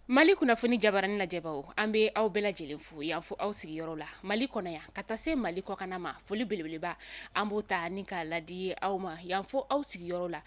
Mali kunnafoni jabarani lajɛbaw, an bɛ aw bɛɛ lajɛlen fo yan fo aw sigiyɔrɔ la Mali kɔnɔ yan ka taa se Mali kɔkanna ma. Foli belebeleba, an b'o ta ni k'a ladi aw ma yan fo aw sigiyɔrɔ la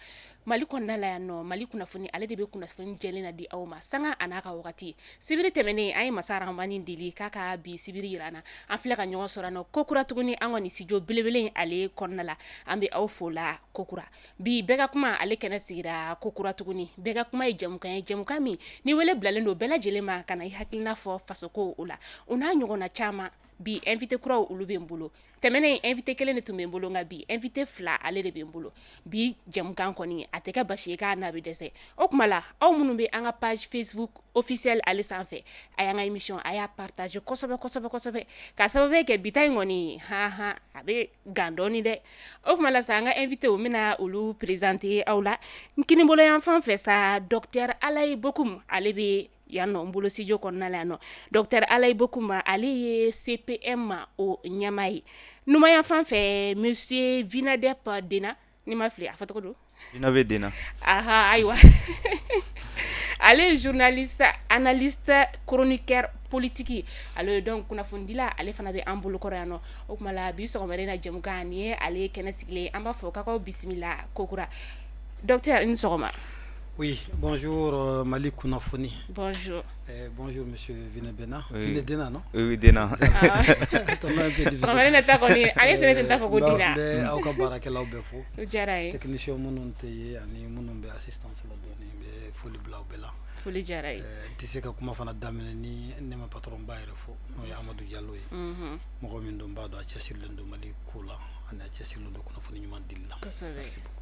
Mali kɔnɔna la yan nɔ. Mali kunnafoni, ale de bɛ kunnafoni jɛlen na di aw ma sanga a n'a ka wagati. Sibiri tɛmɛnen, an ye masa Rahamani deli k'a ka bi sibiri yira an na. An filɛ ka ɲɔgɔn sɔrɔ nɔ kokura tuguni, an kɔni studio belebele ale kɔnɔna la. An bɛ aw fo la kokura. Bi, bɛɛ ka kuma, ale kɛnɛ sigira kokura tuguni. Bɛɛ ka kuma ye jɛmukan ye, jɛmukan min ni wele bilalen don bɛɛ lajɛlen ma ka na i hakilina fɔ fasoko o la, o n'a ɲɔgɔnna caman. Bi, invité kuraw, olu bɛ n bolo. Tɛmɛnen, invité kelen de tun bɛ n bolo, nka bi, invité fila ale de bɛ n bolo. Bi jɛmukan kɔni, a tɛ kɛ basi ye k'a n'a bɛ dɛsɛ. O tuma la, aw minnu bɛ an ka page Facebook officielle ale sanfɛ, a y'an ka émission, a y'a partager kosɛbɛ kosɛbɛ kosɛbɛ, ka sababu kɛ bi ta in kɔni, han han, a bɛ gan dɔɔni dɛ. O tuma la sa, an ka invité, n bɛna olu présenter aw la. N kinibolo yan fan fɛ sa, docteur Alayi Bokum, ale bɛ yan nɔ n bolo studio kɔnɔna la yan nɔ. Docteur Alayi Bokum, ale ye CPM o ɲɛmaa ye. Numan yan fan fɛ, monsieur Vinadep Dena, ni ma fili a fɔ tɔgɔ don. Vinabe Dena. Aha, ayiwa, ale ye journaliste, analyste, chroniqueur politique ale ye. Donc kunnafonidila, ale fana bɛ an bolokɔrɔ yan nɔ. O tuma la, bi sɔgɔmada in na jɛmukan nin ye ale kɛnɛ sigilen. An b'a fɔ k'aw bisimila kokura. Docteur, i ni sɔgɔma. Oui, bonjour Mali Kunnafoni. Bonjour. Bonjour monsieur Vinebena. Oui. Vinedena, non? Oui, Dena. Sɔgɔmada in na ta kɔni, ale fɛnɛ tɛ taa fɔ ko Dena. N bɛ aw ka baarakɛlaw bɛɛ fo. O diyara ye. Technicien minnu tɛ yen ani minnu bɛ assistance la dɔɔni, n bɛ foli bila aw bɛɛ la. Foli diyara ye. N tɛ se ka kuma fana daminɛ ni ne ma patron ba yɛrɛ fo, n'o ye Amadu Jalo ye. Mɔgɔ min don, n b'a dɔn a cɛsirilen don Mali ko la ani a cɛsirilen don kunnafoni ɲuman dili la. Kosɛbɛ. Merci beaucoup.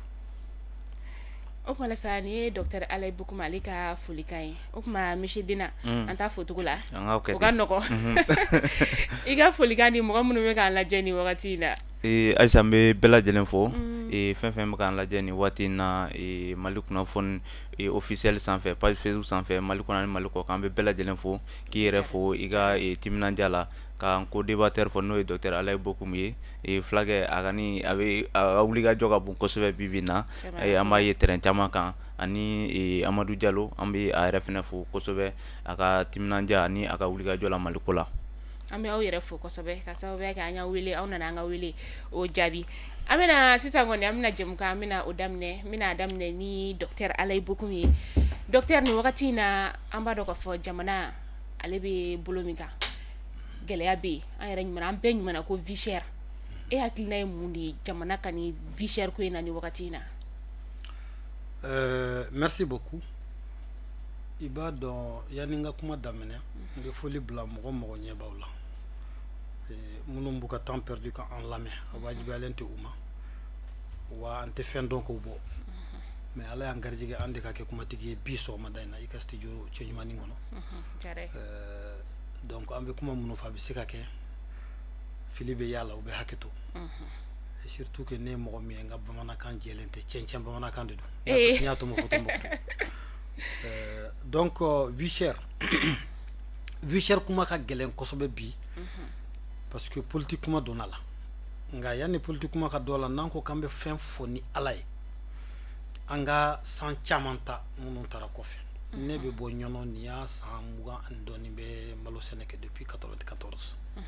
O tuma sa, nin ye docteur Alayi Bokum ale ka folikan ye. O tuma, monsieur Dena, an t'a fo cogo la. An k'aw kɛ. O ka nɔgɔn. I ka folikan di mɔgɔ minnu bɛ k'an lajɛ nin wagati in na. Ayisa, n bɛ bɛɛ lajɛlen fo, fɛn fɛn bɛ k'an lajɛ nin waati in na Mali kunnafoni officiel sanfɛ, page Facebook sanfɛ, Mali kɔnɔ ani Mali kɔ kan, an bɛ bɛɛ lajɛlen fo, k'i yɛrɛ fo i ka timinandiya la, k'an co-débatteur fɔ, n'o ye docteur Alayi Bokum ye. Fulakɛ, a kɔni a bɛ a ka wulikajɔ ka bon kosɛbɛ bi bi in na, an b'a ye terrain caman kan, ani Amadu Jalo, an bɛ a yɛrɛ fana fo kosɛbɛ a ka timinandiya ani a ka wulikajɔ la Maliko la. An bɛ aw yɛrɛ fo kosɛbɛ ka sababu kɛ an y'a wele, aw nana an ka wele o jaabi. An bɛna sisan kɔni, an bɛna jɛmukan, an bɛna o daminɛ. N bɛna daminɛ ni docteur Alayi Bokum ye. Docteur, nin wagati in na, an b'a dɔn k'a fɔ jamana ale bɛ bolo min kan, gɛlɛya bɛ yen. An yɛrɛ ɲuman, an bɛɛ ɲuman ko vie chère. E hakilina ye mun de ye jamana ka ni vie chère ko in na nin wagati in na? Merci beaucoup. I b'a dɔn, yanni n ka kuma daminɛ, n bɛ foli bila mɔgɔ mɔgɔ ɲɛbaw la, minnu b'u ka temps perdu ka an lamɛn. A wajibiyalen tɛ u ma wa an tɛ fɛn dɔn k'o bɔ, mais Ala y'an garijɛgɛ an de ka kɛ kumatigi ye bi sɔgɔmada in na i ka studio cɛɲumannin kɔnɔ. Donc an bɛ kuma minnu fɔ, a bɛ se ka kɛ fili bɛ y'a la, u bɛ hakɛ to, et surtout que ne ye mɔgɔ min ye, n ka bamanankan jɛlen tɛ, cɛncɛn bamanankan de don, n y'a tɔmɔ fɔ Tombouctou. Donc vie chère, vie chère kuma ka gɛlɛn kosɛbɛ bi, parce que politique kuma donna la. Nka yanni politique kuma ka don a la, n'an ko k'an bɛ fɛn fɔ ni Ala ye, an ka san caman ta minnu taara kɔfɛ. Ne bɛ bɔ Ɲɔnɔ, nin y'a san 20 ani dɔɔni bɛ malo sɛnɛ kɛ depuis 94. N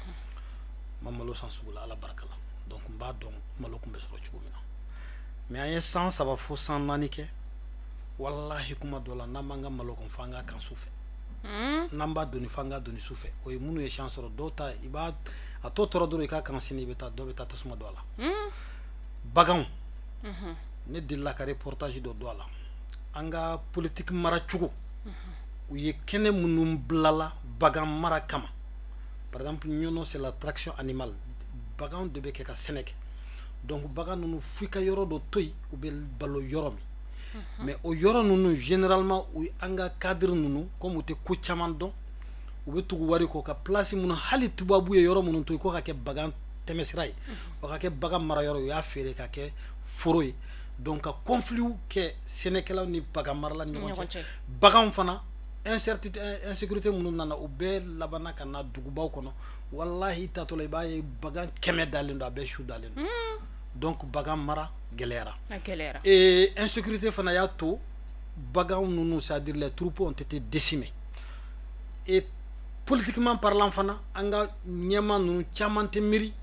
ma malo san sugu la, Ala barika la. Donc n b'a dɔn malo tun bɛ sɔrɔ cogo min na. Mais an ye san 3 fo san 4 kɛ, walahi, kuma dɔ la, n'an b'an ka malo kɔn, fo an k'a kan su fɛ. N'an b'a doni, fo an k'a doni su fɛ. O ye minnu ye chance sɔrɔ. Dɔw ta, i b'a a tɔ tora dɔrɔn i k'a kan sini, i bɛ taa, dɔw bɛ taa tasuma don a la. Baganw, ne delila ka reportage dɔ don a la, an ka politique maracogo. U ye kɛnɛ minnu bilala bagan mara kama, par exemple Ɲɔnɔ, c'est la traction animale, baganw de bɛ kɛ ka sɛnɛ kɛ. Donc bagan ninnu, f'i ka yɔrɔ dɔ to yen, u bɛ balo yɔrɔ min. Mais o yɔrɔ ninnu, généralement, u an ka cadre ninnu, comme u tɛ ko caman dɔn, u bɛ tugu wari kɔ ka place minnu, hali tubabu ye yɔrɔ minnu to yen ko ka kɛ bagan tɛmɛsira ye, o ka kɛ bagan mara yɔrɔ ye, u y'a feere ka kɛ foro ye. Donc ka conflit kɛ sɛnɛkɛlaw ni bagan marala ni ɲɔgɔn cɛ. Baganw fana, incertitude, insécurité minnu nana, u bɛɛ labanna ka na dugubaw kɔnɔ. Walahi, i taatɔ la, i b'a ye bagan 100 dalen don, a bɛɛ su dalen don. Donc bagan mara gɛlɛyara. A gɛlɛyara. Et insécurité fana y'a to bagan ninnu, c'est à dire les troupeaux, ont été décimés. Et politiquement parlant fana, an ka ɲɛmaa ninnu caman tɛ miiri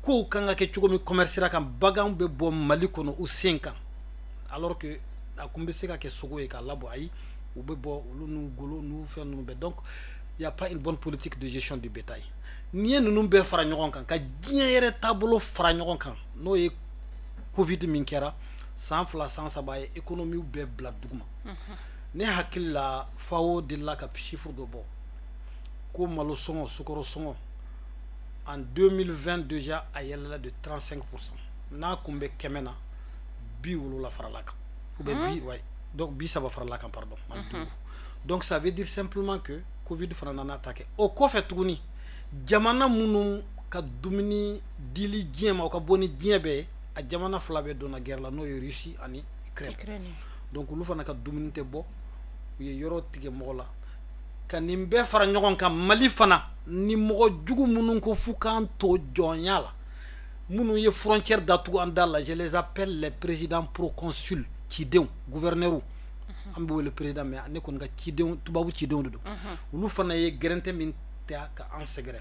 kow kan ka kɛ cogo min commerce sira kan. Baganw bɛ bɔ Mali kɔnɔ u sen kan, alors que a kun bɛ se ka kɛ sogo ye k'a labɔ. Ayi, u bɛ bɔ olu n'u golo n'u fɛn ninnu bɛɛ. Donc il y a pas une bonne politique de gestion du bétail. N'i ye ninnu bɛɛ fara ɲɔgɔn kan, ka diɲɛ yɛrɛ taabolo fara ɲɔgɔn kan, n'o ye Covid min kɛra san 2, san 3, a ye économie bɛɛ bila duguma. Ne hakili la, FAO delila ka chiffre dɔ bɔ ko malo sɔngɔ, sukaro sɔngɔ, en 2020 déjà a yɛlɛla de 35%. N'a kun bɛ 100 na, 70 farala kan, ou bien bi, ouais, donc 30 farala kan, pardon, ani 5. Donc ça veut dire simplement que Covid fana nana ta kɛ. O kɔfɛ tuguni, jamana minnu ka dumuni dili diɲɛ ma, o ka bɔ ni diɲɛ bɛɛ ye, a jamana fila bɛɛ donna guerre la, n'o ye Russie ani Ukraine. Donc olu fana ka dumuni tɛ bɔ, u ye yɔrɔ tigɛ mɔgɔ la. Ka nin bɛɛ fara ɲɔgɔn kan, Mali fana ni mɔgɔ jugu minnu ko f'u k'an to jɔnya la, minnu ye frontière datugu an da la, je les appelle les présidents proconsuls, cidenw, gouverneurs. An bɛ wele président, mais ne kɔni ka cidenw, tubabu cidenw de don. Olu fana ye gɛrɛntɛ min ta ka an sɛgɛrɛ.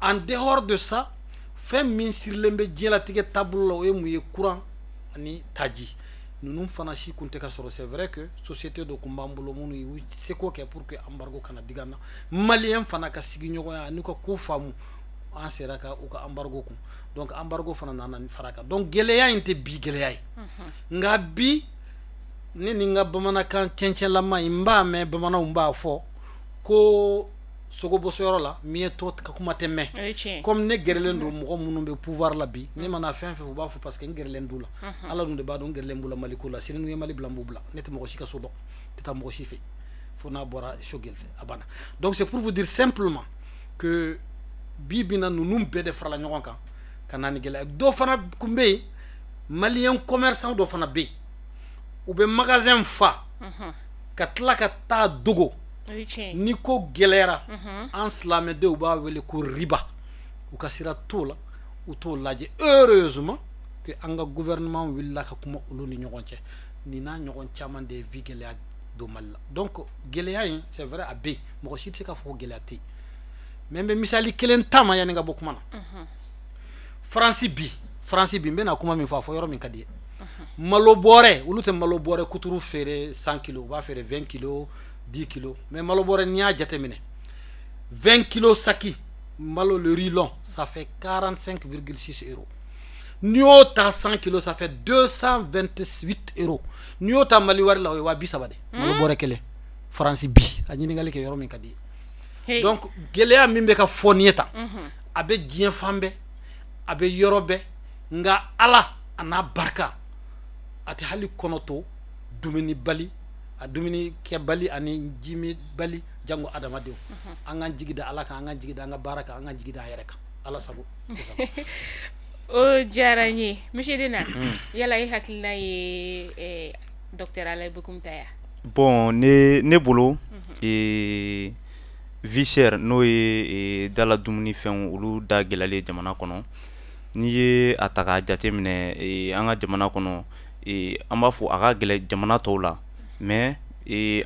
En dehors de ça, fɛn min sirilen bɛ diɲɛlatigɛ taabolo la, o ye mun ye? Courant ani taji ninnu fana si kun tɛ ka sɔrɔ. C'est vrai que société dɔ kun b'an bolo minnu y'u seko kɛ pour que embargo kana digi an na. Malien fana ka sigiɲɔgɔnya ani ka ko faamu, an sera ka u ka embargo kun. Donc embargo fana nana fara kan. Donc gɛlɛya in tɛ bi gɛlɛya ye, nka bi ne ni n ka bamanankan cɛncɛnlama in, n b'a mɛn bamananw b'a fɔ ko sogobosoyɔrɔ la miɲɛ ka kuma tɛ mɛn. Comme ne gɛrɛlen don mɔgɔ minnu bɛ pouvoir la bi, ne mana fɛn fɛn u b'a fɔ, parce que n gɛrɛlen d'u la. Ala dun de b'a dɔn n gɛrɛlen b'u la Maliko la. Sini n'u ye Mali bila, n b'u bila. Ne tɛ mɔgɔ si ka so dɔn, tɛ taa mɔgɔ si fɛ fo n'a bɔra Choguel fɛ, a banna. Donc c'est pour vous dire simplement que bi bi na, ninnu bɛɛ de farala ɲɔgɔn kan ka na ni gɛlɛya. Dɔ fana kun bɛ yen, malien commerçant dɔ fana bɛ yen, u bɛ magasin fa ka tila ka taa dogo. Ni ko gɛlɛyara, an silamɛdenw b'a wele ko riba. U ka sira t'o la, u t'o lajɛ. Heureusement que an ka gouvernement wulila ka kuma olu ni ɲɔgɔn cɛ. Nin n'a ɲɔgɔn caman de ye vie gɛlɛya don Mali la. Donc gɛlɛya in, c'est vrai, a bɛ yen, mɔgɔ si tɛ se k'a fɔ ko gɛlɛya tɛ yen. Mais n bɛ misali kelen ta ma yanni ka bɔ kuma na. Faransi bi, n bɛna kuma min fɔ, a fɔ yɔrɔ min ka di ye, malo bɔrɛ, olu tɛ malo bɔrɛ kuturu feere 100 kilos, u b'a feere 20 kilos, 10 kilos. Mais malo bɔrɛ, n'i y'a jateminɛ, 20 kilos saki malo, le riz long, ça fait 45,6 euros. N'i y'o ta 100 kilos, ça fait 228 euros. N'i y'o ta Mali wari la, o ye 30 000 de malo bɔrɛ kelen Faransi bi. A ɲininkali kɛ yɔrɔ min ka di ye. Donc gɛlɛya min bɛ ka fɔ nin ye tan, a bɛ diɲɛ fan bɛɛ, a bɛ yɔrɔ bɛɛ. Nka Ala a n'a barika, a tɛ hali kɔnɔ to dumuni bali, a dumuni kɛbali ani jimi bali jango adamadenw. An k'an jigi da Ala kan, an k'an jigi da an ka baara kan, an k'an jigi da an yɛrɛ kan. Ala sago. O diyara n ye. Monsieur Dena, yala e hakilina ye docteur Alayi Bokum ta ya? Bon, ne bolo, vie chère, n'o ye dala dumunifɛnw olu da gɛlɛyalen jamana kɔnɔ, n'i ye a ta k'a jateminɛ an ka jamana kɔnɔ, an b'a fɔ a ka gɛlɛn jamana tɔw la, mais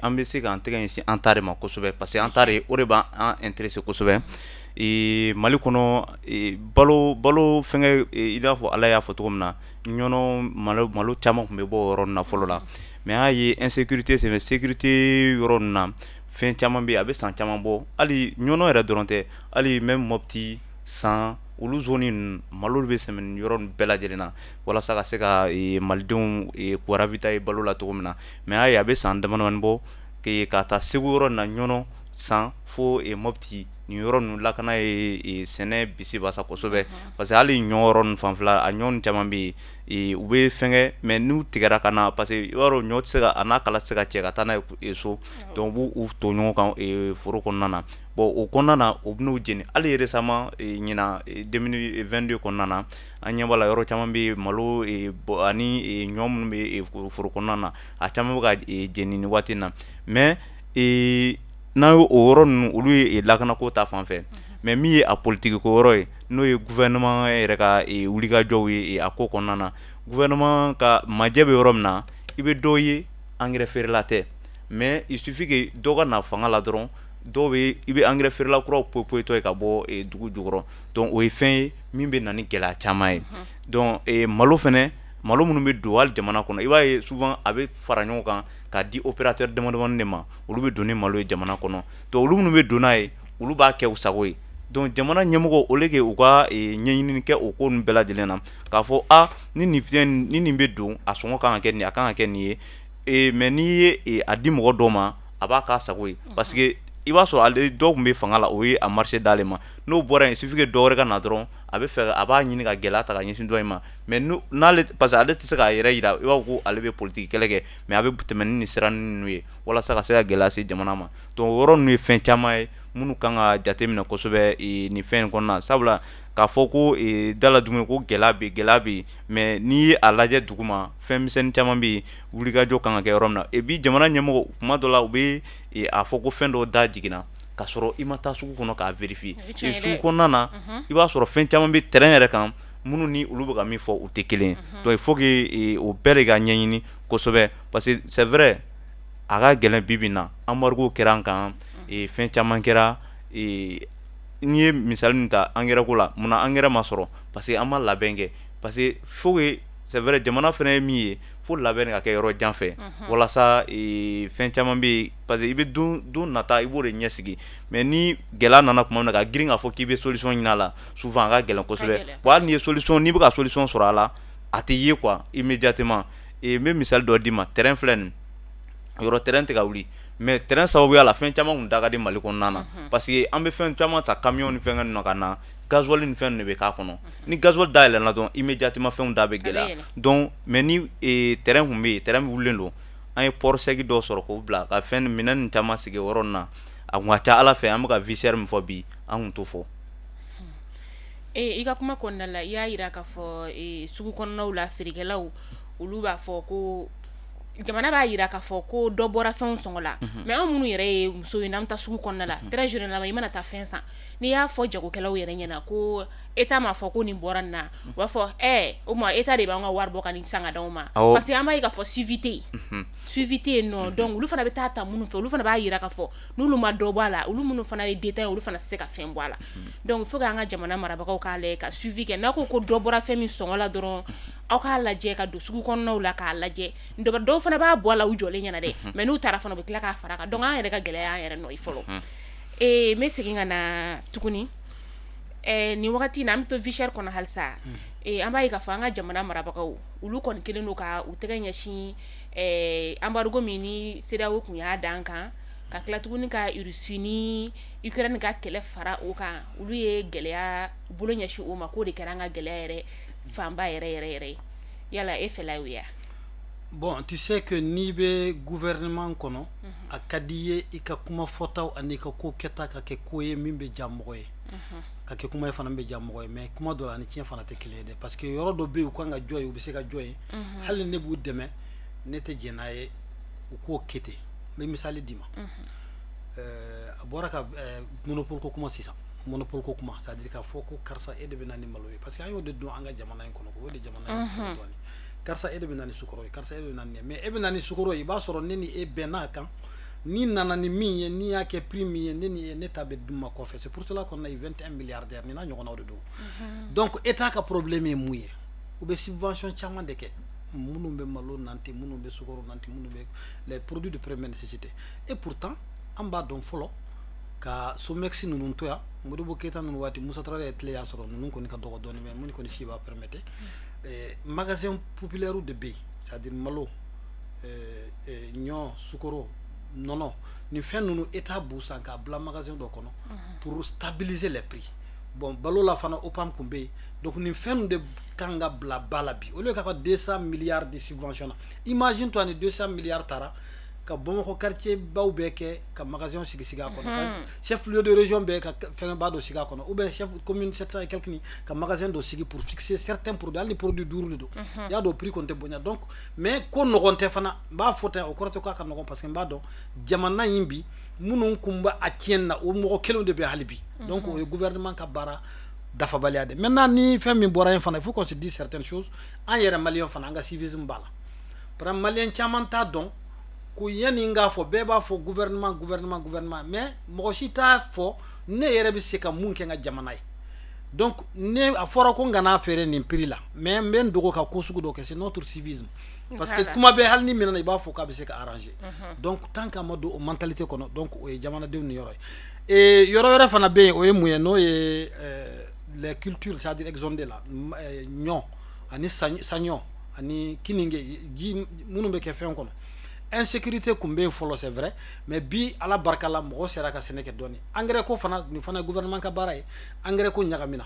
an bɛ se k'an tɛgɛ ɲɛsin an ta de ma kosɛbɛ, parce que an ta de, o de b'an intéressé kosɛbɛ. Mali kɔnɔ, balo fɛngɛ, i n'a fɔ Ala y'a fɔ cogo min na, ɲɔnɔ malo caman tun bɛ bɔ o yɔrɔ ninnu na fɔlɔ la. Mais an y'a ye insécurité senfɛ, sécurité yɔrɔ ninnu na, fɛn caman bɛ yen, a bɛ san caman bɔ. Hali ɲɔnɔ yɛrɛ dɔrɔn tɛ, hali même Mopti, San, olu zone ninnu, malo bɛ sɛnɛ nin yɔrɔ ninnu bɛɛ lajɛlen na walasa ka se ka malidenw k'u ravitailler balo la cogo min na. Mais an y'a ye a bɛ san damadamanin bɔ, ka taa Segu yɔrɔ na, Ɲɔnɔ, San fo Mopti, nin yɔrɔ ninnu lakana ye sɛnɛ bisi basa kosɛbɛ, parce que hali ɲɔ yɔrɔ ninnu fanfɛla, a ɲɔ caman bɛ yen, u bɛ fɛnkɛ, mais n'u tigɛra ka na, parce que i b'a dɔn ɲɔ tɛ se ka, a n'a kala tɛ se ka cɛ ka taa n'a ye so, donc u b'u to ɲɔgɔn kan foro kɔnɔna na. Bon, o kɔnɔna na, u bɛn'u jeni. Hali récemment, ɲinan 2022 kɔnɔna na, an ɲɛ b'a la, yɔrɔ caman bɛ yen, malo ani ɲɔ minnu bɛ foro kɔnɔna na, a caman bɛ ka jeni nin waati in na. Mais n'a ye o yɔrɔ ninnu, olu ye lakanako ta fan fɛ. Mais min ye a politique ko yɔrɔ ye, n'o ye gouvernement yɛrɛ ka wulikajɔw ye a ko kɔnɔna na, gouvernement ka majɛ bɛ yɔrɔ min na, i bɛ dɔ ye engrais feerela tɛ, mais il suffit que dɔ ka na fanga la dɔrɔn. Dɔw bɛ, i bɛ engrais feerela kuraw poyi-poyitɔ ye ka bɔ dugu jukɔrɔ. Donc o ye fɛn ye min bɛ na ni gɛlɛya caman ye. Donc malo fɛnɛ, malo minnu bɛ don hali jamana kɔnɔ, i b'a ye souvent a bɛ fara ɲɔgɔn kan k'a di opérateur damadamanin de ma. Olu bɛ don ni malo ye jamana kɔnɔ. Donc olu minnu bɛ don n'a ye, olu b'a kɛ u sago ye. Donc jamana ɲɛmɔgɔ, au lieu que u ka ɲɛɲini kɛ o ko ninnu bɛɛ lajɛlen na, k'a fɔ a ni nin fɛn ni nin bɛ don, a sɔngɔ kan ka kɛ nin, a kan ka kɛ nin ye. Mais n'i ye a di mɔgɔ dɔw ma, a b'a k'a sago ye, parce que i b'a sɔrɔ ale dɔw tun bɛ fanga la, o ye a marché d'ale ma. N'o bɔra yen, il suffit que dɔ wɛrɛ ka na dɔrɔn, a bɛ fɛ, a b'a ɲini ka gɛlɛya ta ka ɲɛsin dɔ in ma. Mais n'ale, parce que ale tɛ se k'a yɛrɛ jira, i b'a fɔ ko ale bɛ politique kɛlɛ kɛ, mais a bɛ tɛmɛ ni nin sira ninnu ye walasa ka se ka gɛlɛya se jamana ma. Donc o yɔrɔ ninnu ye fɛn caman ye minnu kan ka jateminɛ kosɛbɛ nin fɛn in kɔnɔna. Sabula k'a fɔ ko dala dumuni ko gɛlɛya bɛ, gɛlɛya bɛ yen, mais n'i ye a lajɛ duguma, fɛn misɛnnin caman bɛ yen, wulikajɔ kan ka kɛ yɔrɔ min na. Et puis jamana ɲɛmɔgɔ, kuma dɔ la, u bɛ a fɔ ko fɛn dɔw da jiginna, k'a sɔrɔ i ma taa sugu kɔnɔ k'a vérifier. Sugu kɔnɔna na, i b'a sɔrɔ fɛn caman bɛ terrain yɛrɛ kan, minnu ni olu bɛ ka min fɔ, u tɛ kelen ye. Donc il faut que o bɛɛ de ka ɲɛɲini kosɛbɛ, parce que c'est vrai, a ka gɛlɛn bi bi in na. Embargo kɛra an kan, fɛn caman kɛra. N'i ye misali min ta engrais ko la, munna engrais ma sɔrɔ? Parce que an ma labɛn kɛ. Parce que faut que, c'est vrai, jamana fana ye min ye, fo labɛn ka kɛ yɔrɔ jan fɛ, walasa fɛn caman bɛ yen, parce que i bɛ don nata, i b'o de ɲɛsigi. Mais ni gɛlɛya nana tuma min na, ka girin k'a fɔ k'i bɛ solution ɲini a la, souvent a ka gɛlɛn kosɛbɛ. Bon, hali n'i ye solution, n'i bɛ ka solution sɔrɔ a la, a tɛ ye quoi immédiatement. N bɛ misali dɔ d'i ma. Train filɛ nin yɔrɔ, train tɛ ka wuli, mais train sababuya la, fɛn caman kun da ka di Mali kɔnɔna na, parce que an bɛ fɛn caman ta camion ni fɛnkɛ ninnu ka na, gasoil ni fɛn de bɛ k'a kɔnɔ. Ni gasoil dayɛlɛnna dɔrɔn, immédiatement fɛnw da bɛ gɛlɛya. Donc mais ni train kun bɛ yen, train wulilen don, an ye port sec dɔw sɔrɔ k'o bila ka fɛn minɛn ninnu caman sigi o yɔrɔ ninnu na, a kun ka ca Ala fɛ, an bɛ ka vie chère min fɔ bi, an kun t'o fɔ. I ka kuma kɔnɔna la, i y'a jira k'a fɔ sugu kɔnɔnaw la, feerekɛlaw, olu b'a fɔ ko jamana b'a jira k'a fɔ ko dɔ bɔra fɛnw sɔngɔ la. Mais anw minnu yɛrɛ ye muso ye, n'an bɛ taa sugu kɔnɔna la, très généralement, i mana taa fɛn san, n'i y'a fɔ jagokɛlaw yɛrɛ ɲɛna ko État m'a fɔ ko nin bɔra nin na, u b'a fɔ ɛɛ, o tuma État de b'an ka wari bɔ ka nin san ka d'anw ma, parce que an b'a ye k'a fɔ suivi tɛ yen, suivi tɛ yen nɔ. Donc olu fana bɛ taa ta minnu fɛ, olu fana b'a jira k'a fɔ n'olu ma dɔ bɔ a la, olu minnu fana ye détaillants, olu fana tɛ se ka fɛn bɔ a la. Donc il faut que an ka jamana marabagaw k'a lajɛ ka suivi kɛ. N'a ko ko dɔ bɔra fɛn min sɔngɔ la dɔrɔn, aw k'a lajɛ ka don sugu kɔnɔnaw la k'a lajɛ. Dɔw fana b'a bɔ a la u jɔlen ɲɛna dɛ, mais n'u taara fana, u bɛ tila k'a fara kan. Donc an yɛrɛ ka gɛlɛya y'an yɛrɛ nɔ ye fɔlɔ. N bɛ segin ka na tuguni nin wagati in na, an bɛ to vie chère kɔnɔ halisa. An b'a ye k'a fɔ an ka jamana marabagaw, olu kɔni kɛlen don ka u tɛgɛ ɲɛsin embargo min ni CEDEAO tun y'a da an kan, ka tila tuguni ka Russie ni Ukraine ka kɛlɛ fara o kan. Olu ye gɛlɛya bolo ɲɛsin o ma, k'o de kɛra an ka gɛlɛya yɛrɛ fanba yɛrɛ yɛrɛ yɛrɛ ye. Yala e fɛla y'o ye wa? Bon, tu sais que n'i bɛ gouvernement kɔnɔ, a ka di i ye i ka kuma fɔtaw ani i ka ko kɛta ka kɛ ko ye min bɛ diya mɔgɔ ye, ka kɛ kuma ye fana bɛ diya mɔgɔ ye. Mais kuma dɔ la, ani tiɲɛ fana tɛ kelen ye dɛ, parce que yɔrɔ dɔ bɛ yen, u kan ka jɔ yen, u bɛ se ka jɔ yen. Hali ni ne b'u dɛmɛ, ne tɛ jɛn n'a ye u k'o kɛ ten. N bɛ misali d'i ma. A bɔra ka monopole ko kuma sisan, monopole ko kuma, c'est à dire k'a fɔ ko karisa, e de bɛ na ni malo ye, parce que an y'o de dɔn an ka jamana in kɔnɔ, o de jamana in dɔɔnin. Karisa, e de bɛ na ni sukaro ye, karisa, e de bɛ na ni nin ye. Mais e bɛ na ni sukaro ye, i b'a sɔrɔ ne ni e bɛnn'a kan, ni nana ni min ye, n'i y'a kɛ prix min ye, ne ni e, ne ta bɛ d'u ma kɔfɛ. C'est pour cela qu'on a eu 21 milliardaires, nin n'a ɲɔgɔnnaw de don. Donc État ka problème ye mun ye? U bɛ subvention caman de kɛ, minnu bɛ malo nante, minnu bɛ sukaro nante, minnu bɛ les produits de première nécessité. Et pourtant an b'a dɔn fɔlɔ ka Somex ninnu to yan, Modibo Keyita ninnu waati, Musa Tarawele ye tile y'a sɔrɔ, ninnu kɔni ka dɔgɔ dɔɔnin, mais minnu kɔni si b'a permettre, magasin populaire de bɛ yen, c'est à dire malo, ɲɔ, sukaro, nɔnɔ, nin fɛn ninnu, État b'u san k'a bila magasin dɔ kɔnɔ pour stabiliser les prix. Bon, balo la fana, OPAM tun bɛ yen. Donc nin fɛn ninnu de kan ka bila ba la bi, au lieu k'a ka 200 milliards de subvention na. Imagine toi, ni 200 milliards taara ka Bamakɔ quartier baw bɛɛ kɛ ka magasin sigi sigi a kɔnɔ, ka chef lieu de région bɛɛ ka fɛngɛba dɔ sigi a kɔnɔ, ou bien chef commune 700 et quelques ni ka magasin dɔ sigi pour fixer certains produits, hali ni produit duuru de don, i y'a dɔn prix kɔni tɛ bonya. Donc mais ko nɔgɔn tɛ fana, n b'a fɔ ten, o kɔrɔ tɛ k'a ka nɔgɔn, parce que n b'a dɔn jamana in bi, minnu kun bɛ a tiɲɛni na, o mɔgɔ kelenw de bɛ hali bi. Donc o ye gouvernement ka baara dafabaliya de. Maintenant, ni fɛn min bɔra yen fana, il faut qu'on se dise certaines choses. An yɛrɛ maliyɛn fana, an ka civisme b'a la. Par exemple, maliyɛn caman t'a dɔn Ko yanni n k'a fɔ, bɛɛ b'a fɔ gouvernement, gouvernement, gouvernement, mais mɔgɔ si t'a fɔ ne yɛrɛ bɛ se ka mun kɛ n ka jamana ye. Donc ne a fɔra ko n kana feere nin prix la, mais n bɛ n dogo ka ko sugu dɔ kɛ. C'est notre civisme, parce que kuma bɛɛ, hali ni minɛna, i b'a fɔ k'a bɛ se ka arranger. Donc tant qu'an ma don o mentalité kɔnɔ, donc o ye jamanadenw ni yɔrɔ ye. Et yɔrɔ wɛrɛ fana bɛ yen, o ye mun ye? N'o ye les cultures, c'est à dire exondées la, ɲɔ ani saɲɔ ani kininge, ji minnu bɛ kɛ fɛn kɔnɔ. Insécurité kun bɛ yen fɔlɔ, c'est vrai, mais bi, Ala barika la, mɔgɔ sera ka sɛnɛ kɛ dɔɔni. Engrais ko fana, nin fana ye gouvernement ka baara ye. Engrais ko ɲagamina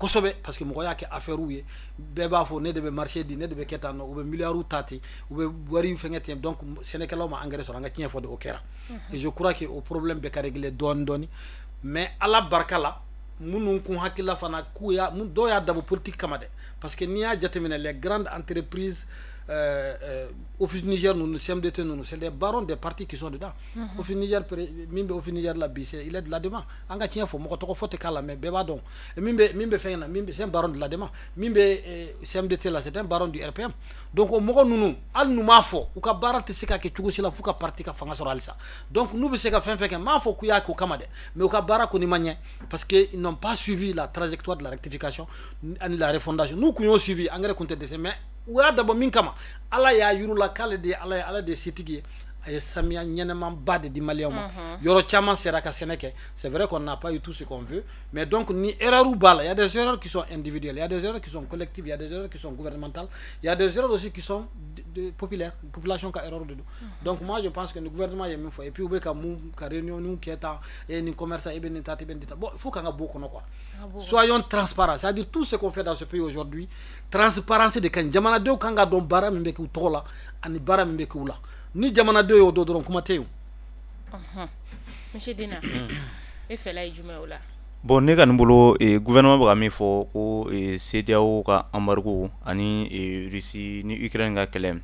kosɛbɛ, parce que mɔgɔ y'a kɛ affaire ye. Bɛɛ b'a fɔ ne de bɛ marché di, ne de bɛ kɛ tan nɔ. U bɛ miliyariw ta ten, u bɛ wari fɛngɛ ten. Donc sɛnɛkɛlaw ma engrais sɔrɔ. An ka tiɲɛ fɔ de, o kɛra. Et je crois que o problème bɛ ka régler dɔɔni dɔɔni. Mais Ala barika la, minnu kun hakilila fana k'u y'a, dɔw y'a dabɔ politique kama dɛ, parce que n'i y'a jateminɛ, les grandes entreprises, Office Niger ninnu, CMDT ninnu, c'est des barons des partis qui sont dedans. Office Niger, min bɛ Office Niger la bi, c'est il est de l'ADEMA. An ka tiɲɛ fɔ, mɔgɔ tɔgɔ fɔ tɛ k'a la, mais bɛɛ b'a dɔn. Min bɛ fɛn na, min bɛ, c'est un baron de l'ADEMA. Min bɛ CMDT la, c'est un baron du RPM. Donc o mɔgɔ ninnu, hali n'u m'a fɔ, u ka baara tɛ se ka kɛ cogo si la f'u ka parti ka fanga sɔrɔ halisa. Donc n'u bɛ se ka fɛn fɛn kɛ, n m'a fɔ k'u y'a k'o kama dɛ, mais u ka baara kɔni ma ɲɛ, parce que ils n'ont pas suivi la trajectoire de la rectification ani la refondation. N'u kun y'o suivi, engrais kun tɛ dɛsɛ. Mais u y'a dabɔ min kama, Ala y'a yir'u la k'ale de ye Ala ye, Ala de ye setigi ye. A ye samiya ɲɛnɛmanba de di Maliyɛnw ma, yɔrɔ caman sera ka sɛnɛ kɛ. C'est vrai qu'on n'a pas eu tout ce qu'on veut, mais donc ni erreur b'a la, il y a des erreurs qui sont individuelles, il y a des erreurs qui sont collectives, il y a des erreurs qui sont gouvernementales, il y a des erreurs aussi qui sont de populaires, population ka erreur de don. Donc moi, je pense que le gouvernement ye min fɔ, et puis u bɛ ka mun ka réunion kɛ tan, e nin commerçant, e bɛ nin ta, e bɛ nin ta. Bon, il faut k'an ka bɔ o kɔnɔ quoi. Soyons transparents, c'est-à-dire tout ce qu'on fait dans ce pays aujourd'hui, transparence de ka ɲi. Jamanadenw kan ka dɔn baara min bɛ k'u tɔgɔ la ani baara min bɛ k'u la. Ni jamanadenw y'o dɔn dɔrɔn, kuma tɛ yen. Monsieur Dina, e fɛla ye jumɛn o la? Bon, ne ka nin bolo, gouvernement bɛ ka min fɔ ko CEDEAO ka embargo ani Russie ni Ukraine ka kɛlɛ,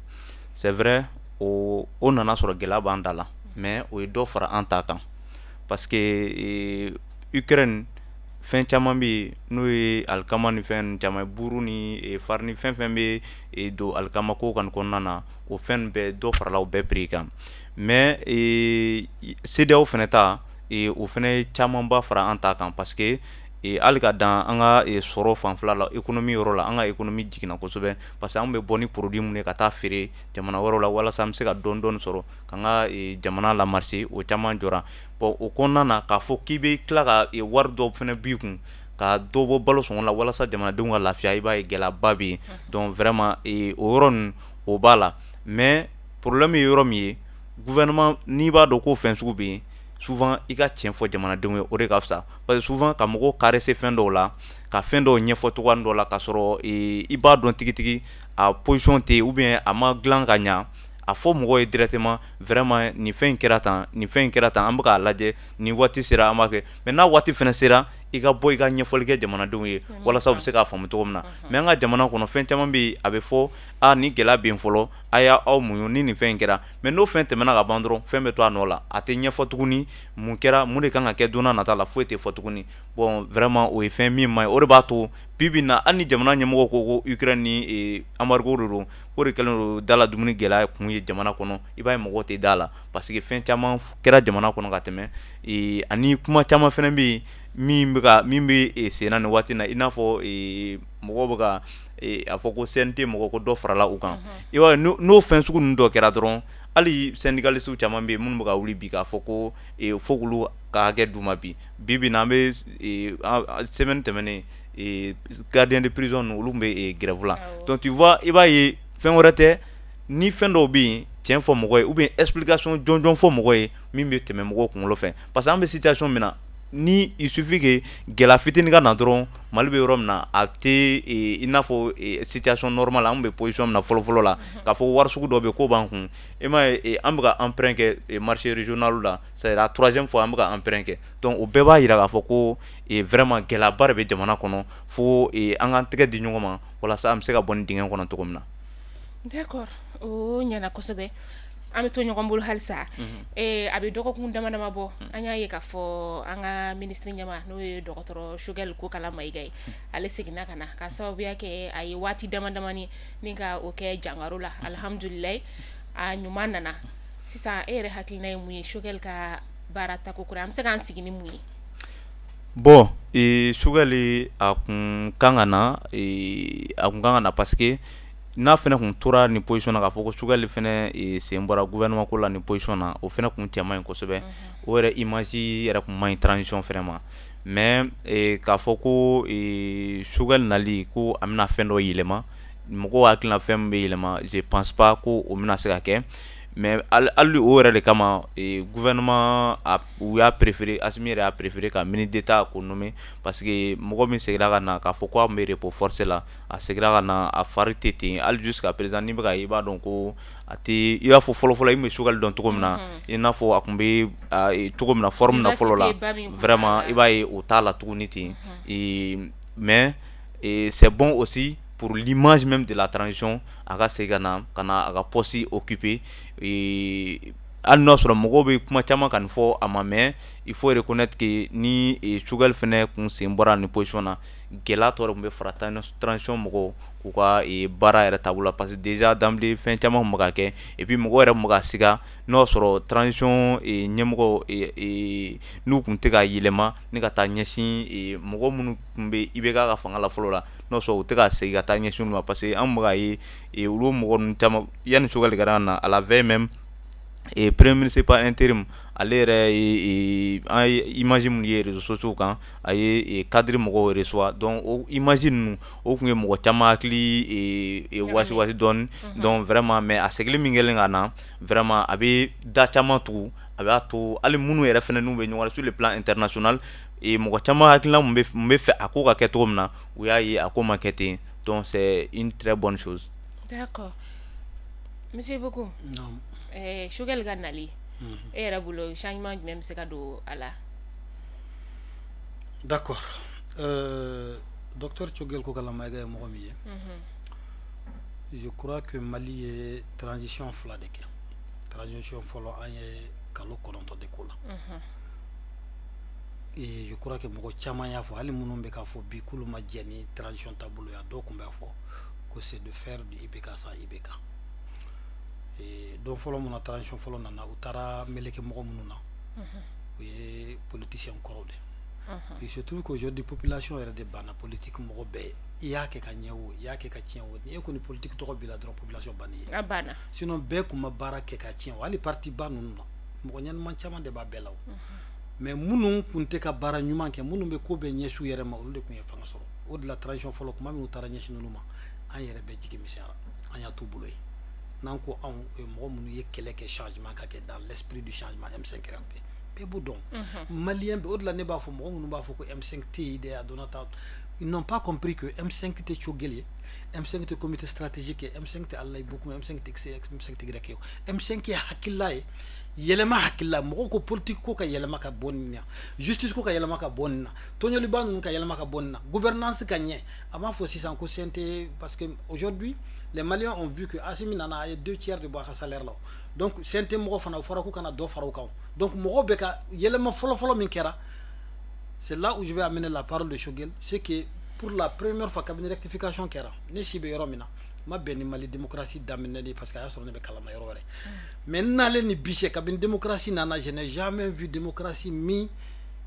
c'est vrai, o nana sɔrɔ gɛlɛya b'an da la, mais o ye dɔ fara an ta kan, parce que Ukraine, fɛn caman bɛ yen, n'o ye alikama ni fɛn caman ye, buru ni farine, fɛn fɛn bɛ don alikama ko kɔni kɔnɔna na, o fɛn bɛɛ, dɔ farala o bɛɛ prix kan. Mais CEDEAO fɛnɛ ta, o fɛnɛ ye camanba fara an ta kan, parce que hali ka dan an ka sɔrɔ fanfɛla la, économie yɔrɔ la, an ka économie jiginna kosɛbɛ, parce que an bɛ bɔ ni produit mun ye ka taa feere jamana wɛrɛw la walasa an bɛ se ka dɔɔni dɔɔni sɔrɔ k'an ka jamana la marcher, o caman jɔra. Bon, o kɔnɔna na, k'a fɔ k'i bɛ tila ka wari dɔ fɛnɛ b'i kun ka dɔ bɔ balo sɔngɔ la walasa jamanadenw ka lafiya, i b'a ye gɛlɛyaba bɛ yen. Donc vraiment, o yɔrɔ ninnu, o b'a la. Mais problème ye yɔrɔ min ye, gouvernement, n'i b'a dɔn ko fɛn sugu bɛ yen, souvent i ka tiɲɛ fɔ jamanadenw ye, o de ka fisa, parce que souvent ka mɔgɔw caresser fɛn dɔw la, ka fɛn dɔw ɲɛfɔ cogoya dɔw la, k'a sɔrɔ i b'a dɔn tigitigi a position tɛ yen ou bien a ma dilan ka ɲa, a fɔ mɔgɔw ye directement: vraiment, nin fɛn in kɛra tan, nin fɛn in kɛra tan, an bɛ k'a lajɛ, ni waati sera, an b'a kɛ. Mais n'a waati fɛnɛ sera, i ka bɔ i ka ɲɛfɔli kɛ jamanadenw ye walasa u bɛ se k'a faamu cogo min na. Mais an ka jamana kɔnɔ, fɛn caman bɛ yen, a bɛ fɔ a ni gɛlɛya bɛ yen fɔlɔ, a y'a aw muɲu ni nin fɛn in kɛra. Mais n'o fɛn tɛmɛna ka ban dɔrɔn, fɛn bɛ to a nɔ la, a tɛ ɲɛfɔ tuguni mun kɛra, mun de kan ka kɛ don n'a nata la, foyi tɛ fɔ tuguni. Bon, vraiment, o ye fɛn min man ɲi. O de b'a to bi bi in na, hali ni jamana ɲɛmɔgɔw ko Ukraine ni embargo de don, o de kɛlen don da la dumuni gɛlɛya kun ye jamana kɔnɔ, i b'a ye mɔgɔw tɛ da la, parce que fɛn caman kɛra jamana kɔnɔ ka tɛmɛ, ani kuma caman fɛnɛ bɛ yen min bɛ ka min bɛ sen na nin waati in na, i n'a fɔ mɔgɔw bɛ ka a fɔ ko CNT mɔgɔw ko dɔ farala u kan. I b'a ye, n'o fɛn sugu ninnu dɔ kɛra dɔrɔn, hali syndicalistes caman bɛ yen minnu bɛ ka wuli bi k'a fɔ ko fo k'olu ka hakɛ d'u ma. Bi bi bi in na, an bɛ semaine tɛmɛnen, gardien de prison ninnu, olu tun bɛ grève la. Donc tu vois, i b'a ye fɛn wɛrɛ tɛ, ni fɛn dɔw bɛ yen, tiɲɛ fɔ mɔgɔ ye ou bien explication jɔnjɔn fɔ mɔgɔ ye min bɛ tɛmɛ mɔgɔw kunkolo fɛ, parce que an bɛ situation min na ni, il suffit que gɛlɛya fitinin ka na dɔrɔn, Mali bɛ yɔrɔ min na, a tɛ i n'a fɔ situation normale, an bɛ position min na fɔlɔ fɔlɔ la, k'a fɔ wari sugu dɔ bɛ yen k'o b'an kun. E m'a ye, an bɛ ka emprunt kɛ marché régional la, c'est la troisième fois an bɛ ka emprunt kɛ. Donc o bɛɛ b'a jira k'a fɔ ko vraiment gɛlɛyaba de bɛ jamana kɔnɔ, fo an k'an tɛgɛ di ɲɔgɔn ma walasa an bɛ se ka bɔ nin dingɛ kɔnɔ cogo min na. D'accord, o ɲɛna kosɛbɛ. An bɛ to ɲɔgɔn bolo halisa. A bɛ dɔgɔkun dama dama bɔ, an y'a ye k'a fɔ an ka minisiri ɲɛma, n'o ye dɔgɔtɔrɔ Choguel Kokalla Maïga ye, ale seginna ka na ka sababuya kɛ a ye waati dama damani ni ka o kɛ jangaro la. Alihamudulilayi, a ɲuman nana. Sisan, e yɛrɛ hakilina ye mun ye Choguel ka baara tako kura? An bɛ se k'an sigi ni mun ye? Bon, Choguel, a kun kan ka na, a kun kan ka na, parce que n'a fana kun tora nin position na, k'a fɔ ko Choguel fana sen bɔra gouvernement ko la nin position na, o fana kun cɛ man ɲi kosɛbɛ. O yɛrɛ image yɛrɛ kun man ɲi transition fana ma. Mais k'a fɔ ko Choguel nali ko a bɛna fɛn dɔ yɛlɛma, mɔgɔw hakilina fɛn min bɛ yɛlɛma, je pense pas ko o bɛna se ka kɛ. Mais hali o yɛrɛ de kama, gouvernement u y'a préféré, Assimi yɛrɛ y'a préféré ka ministre d'État k'o nommer, parce que mɔgɔ min seginna ka na k'a fɔ ko a tun bɛ repos forcé la, a seginna ka na, a fari tɛ ten. Hali jusqu'à présent, n'i bɛ ka ye, i b'a dɔn ko a tɛ i b'a fɔ fɔlɔ-fɔlɔ i tun bɛ Choguel dɔn cogo min na, i n'a fɔ a tun bɛ cogo min na, forme na fɔlɔ la, vraiment i b'a ye o t'a la tuguni ten. Mais c'est bon aussi pour l'image même de la transition, a ka segin ka na a ka poste occuper. Hali n'a sɔrɔ mɔgɔw bɛ kuma caman ka nin fɔ a ma, mais il faut reconnaître que ni Choguel fana kun sen bɔra nin position na, gɛlɛya tɔ de tun bɛ fara transition mɔgɔw u ka baara yɛrɛ taabolo la, parce que déjà d'emblée fɛn caman tun bɛ ka kɛ. Et puis mɔgɔw yɛrɛ tun bɛ ka siga n'o y'a sɔrɔ transition ɲɛmɔgɔ n'u tun tɛ ka yɛlɛma ni ka taa ɲɛsin mɔgɔ minnu tun bɛ IBK ka fanga la fɔlɔ la, n'o sɔrɔ u tɛ ka segin ka taa ɲɛsin olu ma, parce que an bɛ ka ye olu mɔgɔ ninnu caman, yanni Choguel ka na, à la veille même, premier ministre par intérim, ale yɛrɛ ye, an ye image minnu ye réseaux sociaux kan, a ye cadre mɔgɔw reçoit. Donc o image ninnu, o tun ye mɔgɔ caman hakili wasi wasi dɔɔni. Donc vraiment, mais a seginni min kɛlen ka na, vraiment a bɛ da caman tugu, a b'a to hali minnu yɛrɛ fana n'u bɛ ɲɔgɔn na sur le plan international, mɔgɔ caman hakilina mun bɛ fɛ a ko ka kɛ cogo min na, u y'a ye a ko ma kɛ ten. Donc c'est une très bonne chose. D'accord, monsieur Bocoum. Choguel ka nali, e yɛrɛ bolo, changement jumɛn bɛ se ka don a la? D'accord, docteur Choguel Kokalla Maïga ye mɔgɔ min ye, je crois que Mali ye transition fila de kɛ. Transition fɔlɔ, an ye kalo 9 de ko la, et je crois que mɔgɔ caman y'a fɔ, hali minnu bɛ k'a fɔ bi k'olu ma jɛ ni transition taabolo ye, a dɔw tun b'a fɔ ko c'est de faire du IBK sans IBK. Don fɔlɔ mun na transition fɔlɔ nana, u taara meleke mɔgɔ minnu na, o ye politicien kɔrɔw de. Il se trouve qu'aujourd'hui population yɛrɛ de banna politique mɔgɔ bɛɛ ye. I y'a kɛ ka ɲɛ o, i y'a kɛ ka tiɲɛ o, ni e kɔni politique tɔgɔ b'i la dɔrɔn, population banni ye. A banna. Sinon bɛɛ kun ma baara kɛ ka tiɲɛ o, hali parti ba ninnu na, mɔgɔ ɲɛnama caman de b'a bɛɛ la o. Mais minnu kun tɛ ka baara ɲuman kɛ, minnu bɛ ko bɛɛ ɲɛsin u yɛrɛ ma, olu de kun ye fanga sɔrɔ. O de la transition fɔlɔ, tuma min u taara ɲɛsin ninnu ma, an yɛrɛ bɛɛ jigi misɛnyara, an y'a t'u bolo yen. N'an ko anw, o ye mɔgɔ minnu ye kɛlɛ kɛ changement ka kɛ, dans l'esprit du changement, M5 RFP, bɛɛ b'o dɔn, malien bɛ. O de la ne b'a fɔ, mɔgɔ minnu b'a fɔ ko M5 tɛ yen dɛ, a donna tan, ils n'ont pas compris que M5 tɛ Choguel ye, M5 tɛ comité stratégique ye, M5 tɛ Allaye Bocoum, M5 tɛ X, M5 tɛ Y ye. M5 ye hakilila ye, yɛlɛma hakilila. Mɔgɔw ko politique ko ka yɛlɛma ka bɔ nin na, justice ko ka yɛlɛma ka bɔ nin na, tɔɲɔliba ninnu ka yɛlɛma ka bɔ nin na, gouvernance ka ɲɛ. A m'a fɔ sisan ko CNT, parce que aujourd'hui les Maliens ont vu que Assimi nana, a ye deux tiers de bɔ a ka salaire la. Donc CNT mɔgɔ fana, o fɔra k'u kana dɔ fara o kan. Donc mɔgɔw bɛ ka yɛlɛma fɔlɔ-fɔlɔ min kɛra, c'est là où je vais amener la parole de Choguel, c'est que pour la première fois kabini rectification kɛra, ne si bɛ yɔrɔ min na, ma bɛn ni Mali démocratie daminɛli, parce que a y'a sɔrɔ ne bɛ kalan na yɔrɔ wɛrɛ. Mais n nalen ni bi cɛ, kabini démocratie nana, je n'ai jamais vu démocratie min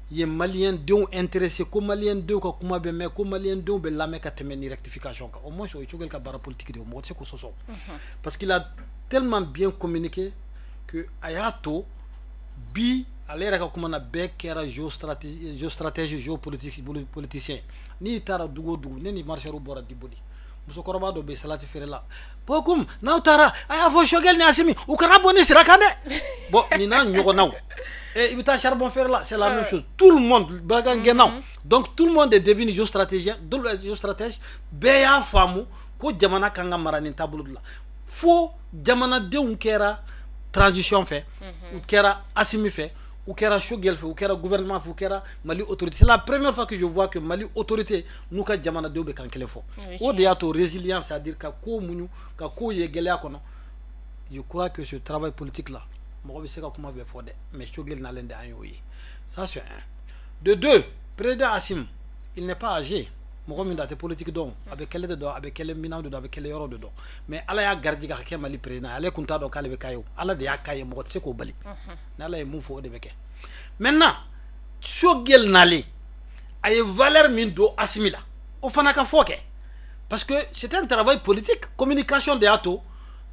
ye malien denw intéressé, ko malien denw ka kuma bɛ mɛn, ko malien denw bɛ lamɛn ka tɛmɛ ni rectification kan. Au moins o ye Choguel ka baara politique de ye, mɔgɔ tɛ se k'o sɔsɔ, parce qu'il a tellement bien communiqué que a y'a to bi, ale yɛrɛ ka kuma na, bɛɛ kɛra géostratège, géopolitique, politicien. N'i taara dugu o dugu, ne ni marcheurs bɔra Diboli, musokɔrɔba dɔ bɛ salati feere la: "Bocoum, n'aw taara, a y'a fɔ Choguel ni Assimi u kana bɔ ni sira kan dɛ." Bon, nin n'a ɲɔgɔnnaw, et i bɛ taa charbon feere la, c'est la même chose. Tout le monde, bagan gɛnnaw, donc tout le monde est devenu géostratégien, géostratège. Bɛɛ y'a faamu ko jamana kan ka mara nin taabolo de la, fo jamanadenw kɛra transition fɛ, u kɛra Assimi fɛ, u kɛra Choguel fɛ, u kɛra gouvernement fɛ, u kɛra Mali autorité. C'est la première fois que je vois que Mali autorité n'u ka jamanadenw bɛ kan kelen fɔ. O de y'a to résilience, c'est à dire ka ko muɲu, ka ko ye gɛlɛya kɔnɔ. Je crois que ce travail politique là, mɔgɔ bɛ se ka kuma bɛɛ fɔ dɛ, mais Choguel nalen de, an y'o ye. Ça, c'est un. De deux, président Assimi, il n'est pas âgé. Mɔgɔ min don, a tɛ politique dɔn, a bɛ kɛlɛ de dɔn, a bɛ kɛlɛ minɛnw de dɔn, a bɛ kɛlɛ yɔrɔ de dɔn. Mais Ala y'a garijɛgɛ ka kɛ Mali président. Ale kun t'a dɔn k'ale bɛ k'a ye o. Ala de y'a k'a ye, mɔgɔ tɛ se k'o bali. Ni Ala ye mun fɔ, o de bɛ kɛ. Maintenant, Choguel nalen, a ye valeur min don Assimi la, o fana ka fɔ kɛ, parce que c'est un travail politique, communication de y'a to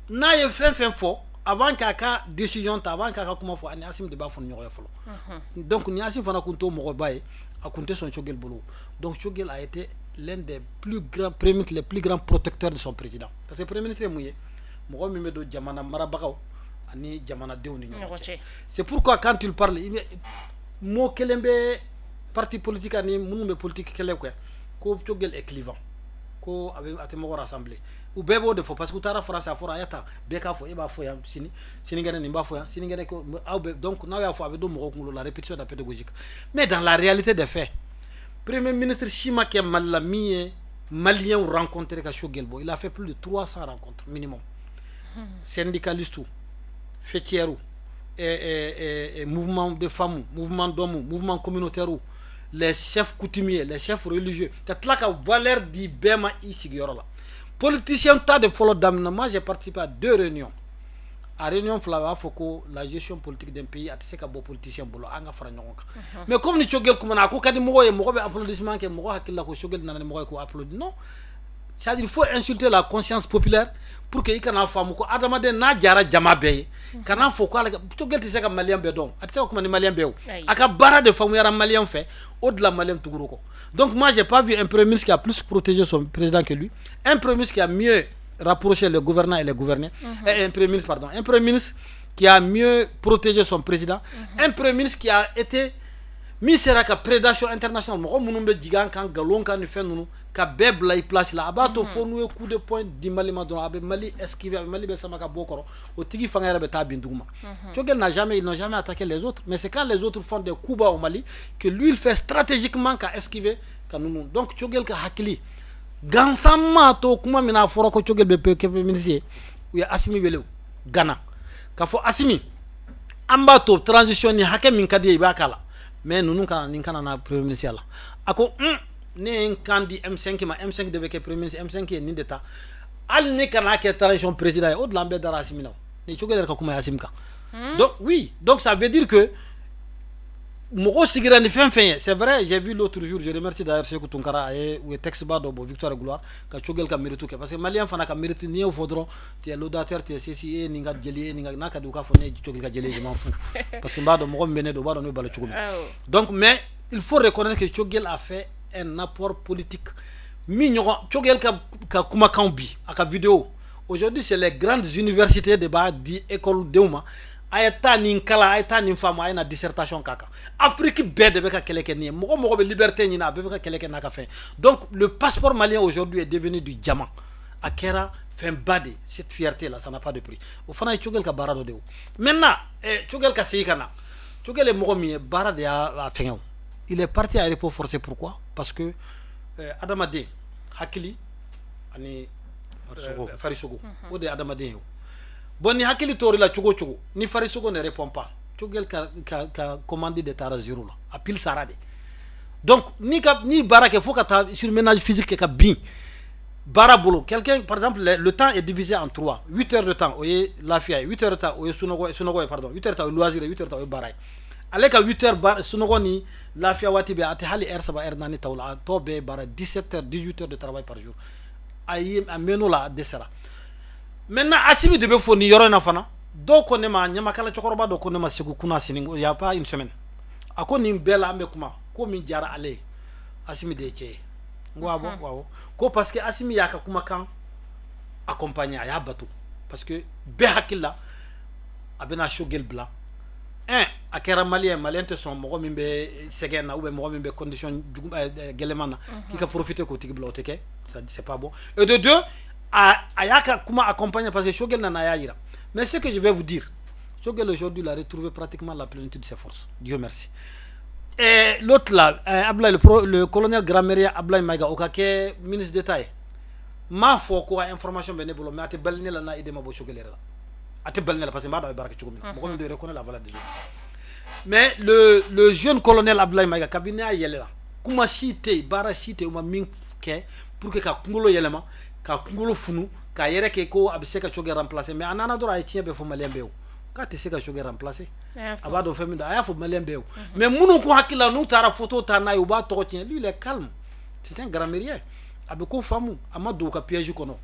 n'a ye fɛn fɛn fɔ avant k'a ka décision ta, avant k'a ka kuma fɔ, ani Assimi de b'a fɔ ni ɲɔgɔn ye fɔlɔ. Donc ni Assimi fana kun t'o mɔgɔba ye, a kun tɛ sɔn Choguel bolo. Donc Choguel a été l'un des plus grands premiers, les plus grands protecteurs de son président, parce que premier ministre ye mun ye? Mɔgɔ min bɛ don jamana marabagaw ani jamanadenw ni ɲɔgɔn cɛ. C'est pourquoi quand il parle, mot kelen bɛ parti politique ani minnu bɛ politique kɛlɛ kɛ, ko Choguel est clivant, ko a bɛ a tɛ mɔgɔ rassembler. U bɛɛ b'o de fɔ, parce que u taara France, a fɔra a y'a ta bɛɛ k'a fɔ, e b'a fɔ yan sini, sinikɛnɛ nin b'a fɔ yan, sinikɛnɛ ko aw bɛ. Donc n'aw y'a fɔ, a bɛ don mɔgɔw kunkolo la, répétition de pédagogique. Mais dans la réalité des faits, premier ministre si ma kɛ Mali la min ye Maliens rencontré ka Choguel bɔ. Il a fait plus de 300 rencontres minimum, syndicalistes, faîtières, mouvement de femmes, mouvement d'hommes, mouvement communautaire, les chefs coutumiers, les chefs religieux, ka tila ka valeur di bɛɛ ma i sigiyɔrɔ la. Politicien ta de fɔlɔ daminɛ. Moi, j'ai participé à deux réunions. A réunion fila, b'a fɔ ko la gestion politique d'un pays, a tɛ se ka bɔ politicien bolo, an ka fara ɲɔgɔn kan. Mais comme ni Choguel kumana, a ko ka di mɔgɔw ye, mɔgɔ bɛ applaudissement kɛ, mɔgɔ hakili la ko Choguel nana ni mɔgɔ ye ko applaudi. Non, c'est-à-dire il faut insulter la conscience populaire pour que i kana faamu ko adamaden n'a jara jama bɛɛ ye, kana fɔ ko ale Choguel tɛ se ka Malien bɛɛ dɔn, a tɛ se ka kuma ni Malien bɛɛ o. A ka baara de faamuyara Malien fɛ, o de la Malien tugur'o kɔ. Donc moi, j'ai pas vu un premier ministre qui a plus protégé son président que lui, un premier ministre qui a mieux rapproché le gouvernant et les gouvernés, un premier ministre, pardon, un premier ministre qui a mieux protégé son président, un premier ministre qui a été min sera ka prédation internationale, mɔgɔ minnu bɛ jigin an kan nkalon kan ni fɛn ninnu, ka bɛɛ bila i place la. A b'a to fo n'u ye coup de poing di Mali ma dɔrɔn, a bɛ Mali esquiver, a bɛ Mali bɛ sama ka bɔ kɔrɔ, o tigi fanga yɛrɛ bɛ taa bin duguma. Choguel n'a jamais, ils n'ont jamais attaqué les autres, mais c'est quand les autres font des coups bas au Mali que lui, il fait stratégiquement ka esquiver ka ninnu. Donc Choguel ka hakili gansan ma to kuma min na, a fɔra ko Choguel bɛ kɛ premier ministre ye, u ye Assimi wele Gana k'a fɔ Assimi, an b'a to transition ni hakɛ min ka di ye, i b'a k'a la, mais ninnu kana nin kana na premier ministre la. A ko un, ne ye n kan di M5 ma, M5 de bɛ kɛ premier ministre, M5 ye nin de ta, hali ne kana kɛ transition président ye. O de la an bɛɛ dara Assimi na. O ni Choguel yɛrɛ ka kuma ye Assimi kan. Donc oui, donc ça veut dire que mɔgɔ sigira ni fɛn fɛn ye, c'est vrai. J'ai vu l'autre jour, je remercie d'ailleurs Sékou Tounkara, a ye u ye texte ba dɔ bɔ, Victoire et gloire, ka Choguel ka mérite kɛ, parce que Malien fana ka mérite, n'i y'o fɔ dɔrɔn, tu es laudateur, tu es ceci, e nin ka jeli, e nin ka n'a ka di u k'a fɔ ne ye Choguel ka jeli ye, je m'en fous, parce que n b'a dɔn mɔgɔ min bɛ ne dɔn, o b'a dɔn ne bɛ balo cogo min. Donc mais il faut reconnaître que Choguel a fait un apport politique min ɲɔgɔn. Choguel ka kumakan bi, a ka vidéo, aujourd'hui c'est les grandes universités de b'a di école denw ma, a ye taa nin kalan, a ye taa nin faamu, a ye na dissertation k'a kan. Afrique bɛɛ de bɛ ka kɛlɛ kɛ nin ye. Mɔgɔ mɔgɔ bɛ liberté ɲini, a bɛɛ bɛ ka kɛlɛ kɛ n'a ka fɛn. Donc le passeport malien aujourd'hui est devenu du diamant, a kɛra fɛnba de. Cette fierté là, ça n'a pas de prix. O fana ye Choguel ka baara dɔ de ye. O maintenant, Choguel ka segin ka na, Choguel ye mɔgɔ min ye, baara de y'a fɛngɛ. O il est parti à repos forcé, pourquoi? Parce que adamaden hakili ani farisogo, o de ye adamaden ye. O bon, ni hakili tor'i la cogo o cogo, ni farisogo ne répond pas, Choguel ka commande de taara zéro la, a pile sara de. Donc ni ka ni baara kɛ fo ka taa surmenage physique kɛ ka bin baara bolo. Quelqu'un, par exemple, le temps est divisé en trois: 8 heures de temps, o ye lafiya ye; 8 heures de temps, o ye sunɔgɔ ye, pardon, 8 heures de temps, o ye loisir ye; 8 heures de temps, o ye baara ye. Ale ka 8 heures baara, sunɔgɔ ni lafiya waati bɛɛ, a tɛ hali heure 3, heure 4 ta o la, a tɔ bɛɛ ye baara, 17 heures, 18 heures de travail par jour. A ye a mɛn'o la, a dɛsɛra. Maintenant, Assimi de bɛ fo nin yɔrɔ in na fana. Dɔw ko ne ma, ɲamakala cɛkɔrɔba dɔ ko ne ma Segu kunna sini, il y a pas une semaine, a ko nin bɛɛ la, an bɛ kuma ko min diyara ale ye, Assimi de ye cɛ ye. N ko awɔ, awɔ, ko parce que Assimi y'a ka kumakan accompagner, a y'a bato, parce que bɛɛ hakili la a bɛna Choguel bila un, a kɛra Malien, Malien tɛ sɔn mɔgɔ min bɛ sɛgɛn na ou bien mɔgɔ min bɛ condition jugu gɛlɛman na k'i ka profiter k'o tigi bila, o tɛ kɛ, ça c'est pas bon. Et de deux, a y'a ka kuma accompagner, parce que Choguel nana, a y'a yira. Mais ce que je vais vous dire, Choguel aujourd'hui, il a retrouvé pratiquement la plénitude de ses forces, Dieu merci. Et l'autre là, Ablaye, le colonel grammairien Ablaye Maïga, o ka kɛ ministre d'État ye, n m'a fɔ ko ka information bɛ ne bolo, mais a tɛ bali ne la n'a idée ma bɔ Choguel yɛrɛ la, a tɛ bali ne la, parce que n b'a dɔn a bɛ baara kɛ cogo min na, mɔgɔ min de reconnaît la valeur des autres. Mais le jeune colonel Ablaye Maïga, kabini a yɛlɛla, kuma si tɛ yen, baara si tɛ yen, u ma min kɛ pour que ka kunkolo yɛlɛma, ka kunkolo funu, k'a yɛrɛ kɛ ko a bɛ se ka Choguel remplacer. Mais a nana dɔrɔn, a ye tiɲɛ bɛɛ fɔ Malien bɛɛ ye o, k'a tɛ se ka Choguel remplacer. A b'a dɔn fɛn min don, a y'a fɔ Malien bɛɛ ye o. Mais minnu ko hakili la n'u taara photo ta n'a ye, u b'a tɔgɔ tiɲɛ. Lui, il est calme, c'est un grammairien, a bɛ ko faamu, a ma don u ka piège kɔnɔ.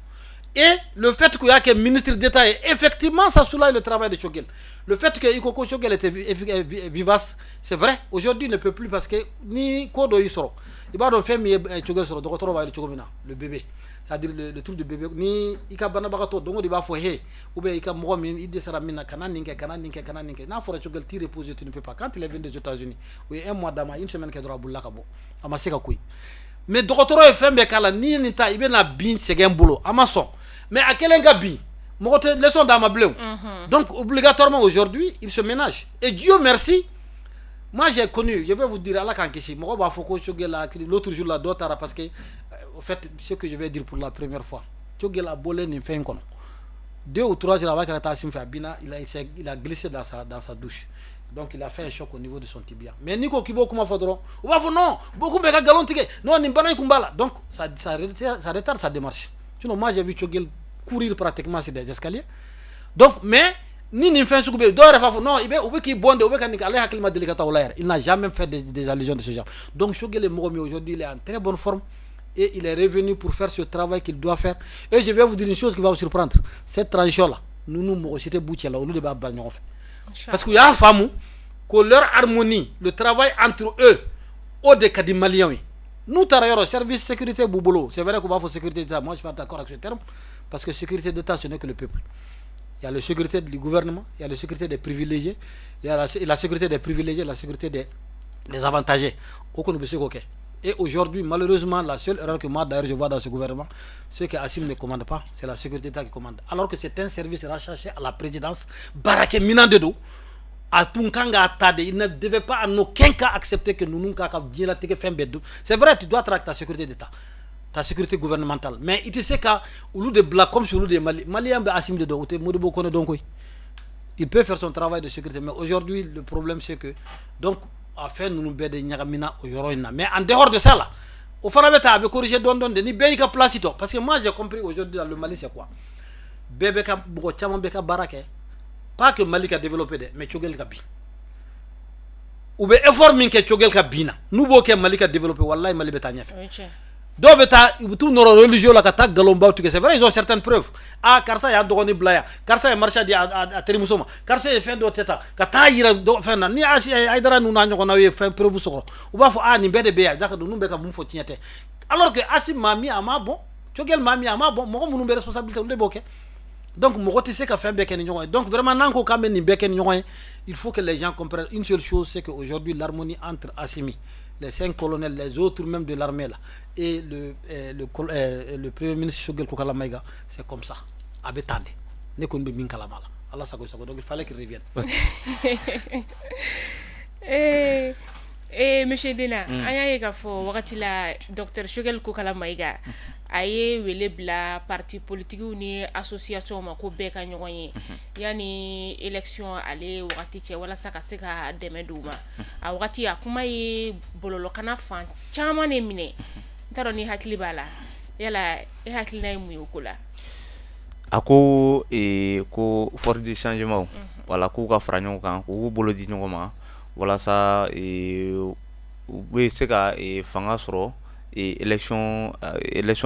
Et le fait qu'il y a que ministre d'État, effectivement, ça soulage le travail de Choguel. Le fait que Ikoko Choguel était vivace, c'est vrai. Aujourd'hui, il ne peut plus parce que ni ko dɔ y'i sɔrɔ, i b'a dɔn fɛn min ye Choguel sɔrɔ, dɔgɔtɔrɔ b'a ye cogo min na, le bébé. C'est-à-dire le truc du bébé, ni i ka banabagatɔ don o don i b'a fɔ he, ou bien i ka mɔgɔ min i dɛsɛra min na, kana nin kɛ, kana nin kɛ, kana nin kɛ. N'a fɔra Choguel t'i reposer, tu ne peux pas. Quand il est venu des États-Unis, u ye un mois d'a ma, une semaine kɛ dɔrɔn, a bolila ka bɔ, a ma se ka koyi. Mais dɔgɔtɔrɔ ye fɛn bɛɛ k'a la, n'i ye nin ta, i bɛna bin sɛgɛn bolo, a ma sɔn. Mais a kɛlen ka bin, mɔgɔ tɛ leçon d'a ma bilen o. Donc obligatoirement, aujourd'hui, il se ménage. Et Dieu merci, moi j'ai connu, je vais vous dire, Ala k'an kisi, mɔgɔ b'a fɔ ko Choguel a, l'autre jour là, dɔ taara parce que au fait, ce que je vais dire pour la première fois, Choguel a bɔlen nin fɛn in kɔnɔ, 2 ou 3 jours avant ka taa Assimi fɛ, a binna, il a glissé dans sa douche. Donc il a fait un choc au niveau de son tibia. Mais n'i ko k'i b'o kuma fɔ dɔrɔn, u b'a fɔ non, beaucoup bɛ ka nkalon tigɛ, non, nin bana in kun b'a la. Donc ça retarde sa démarche. Sinon, moi j'ai vu Choguel courir pratiquement sur des escaliers. Donc mais ni nin fɛn sugu bɛ yen, dɔw yɛrɛ b'a fɔ non, i bɛ u bɛ k'i bɔn de, u bɛ ka nin kɛ, ale hakili ma deli ka taa o la yɛrɛ. Il n'a jamais fait des allusions de ce genre. Donc Choguel ye mɔgɔ min ye, aujourd'hui il est en très bonne forme et il est revenu pour faire ce travail qu'il doit faire. Et je vais vous dire une chose qui va vous surprendre: cette transition là, ninnu mɔgɔ si tɛ b'u cɛ la, olu de b'a bila ɲɔgɔn fɛ, parce que u y'a faamu que leur harmonie, le travail entre eux, o de ka di Maliyɛnw ye. N'u taara yɔrɔ, service sécurité b'u bolo. C'est vrai qu'on b'a fɔ sécurité d'État, moi je suis pas d'accord avec ce terme, parce que sécurité d'État, ce n'est que le peuple. Il y a la sécurité du gouvernement, il y a la sécurité des privilégiés, il y a la sécurité des privilégiés, la sécurité des avantagés. O kɔni bɛ se k'o kɛ. Et aujourd'hui, malheureusement, la seule erreur que moi d'ailleurs je vois dans ce gouvernement, c'est que Assimi ne commande pas, c'est la sécurité d'État qui commande. Alors que c'est un service rattaché à la présidence, baarakɛminɛn de don. A tun kan k'a ta de, il ne devait pas en aucun cas accepter que ninnu k'a ka diɲɛlatigɛ fɛn bɛɛ dun. C'est vrai, tu dois traquer ta sécurité d'État, ta sécurité gouvernementale, mais i tɛ se ka olu de bila comme si olu de ye Mali. Malien bɛ Assimi de dɔn, u tɛ Modibo Kone dɔn koyi. Il peut faire son travail de sécurité, mais aujourd'hui le problème, c'est que donc a fɛn ninnu bɛɛ de ɲagamina o yɔrɔ in na. Mais en dehors de ça là, o fana bɛ taa, a bɛ corriger dɔɔni dɔɔni de, ni bɛɛ y'i ka place tɔ. Parce que moi j'ai compris aujourd'hui dans le Mali, c'est quoi? Bɛɛ bɛ ka mɔgɔ caman bɛ ka baara kɛ, pas que Mali ka développer dɛ, mais Choguel ka bin. U bɛ effort min kɛ Choguel ka bin na, n'u b'o kɛ Mali ka développer, wallahi Mali bɛ taa ɲɛfɛ. Dɔw bɛ taa, u bɛ t'u nɔrɔ religieux la ka taa nkalonbaw tigɛ. C'est vrai, ils ont certaines preuves: ah, karisa y'a dɔgɔnin bila yan, karisa ye marché di a terimuso ma, karisa ye fɛn dɔ tɛ tan, ka taa yira fɛn na. Ni Hayidara ninnu n'a ɲɔgɔnnaw ye fɛn preuve sɔrɔ, u b'a fɔ ah, nin bɛɛ de bɛ yan, d'accord, ninnu bɛ ka mun fɔ tiɲɛ tɛ. Alors que Assimi maa min a ma bɔn, Choguel maa min a ma bɔn, mɔgɔ minnu bɛ responsabilité, olu de b'o kɛ. Donc mɔgɔ tɛ se ka fɛn bɛɛ kɛ ni ɲɔgɔn ye. Donc vraiment, n'an ko k'an bɛ nin bɛɛ kɛ ni ɲɔgɔn ye, il faut que les gens comprennent une seule chose, c'est que aujourd'hui l'harmonie entre Assimi, les cinq colonels, les autres même de l'armée là, et le premier ministre Choguel Kokalla Maïga, c'est comme ça. A bɛ tan de, ne kɔni bɛ min kalama la, Ala sago sago. Donc il fallait qu'il revienne. Monsieur Dena, an y'a ye k'a fɔ wagati la, docteur Choguel Kokalla Maïga a ye wele bila parti politigiw ni association ma ko bɛɛ ka ɲɔgɔn ye yanni élection ale wagati cɛ, walasa ka se ka dɛmɛ d'u ma. A wagati, a kuma ye bɔlɔlɔkana fan caman de minɛ. N t'a dɔn ni hakili b'a la. Yala e hakilina ye mun ye o ko la? A ko ko force de changement, wala k'u ka fara ɲɔgɔn kan, k'u bolo di ɲɔgɔn ma, walasa u bɛ se ka fanga sɔrɔ élection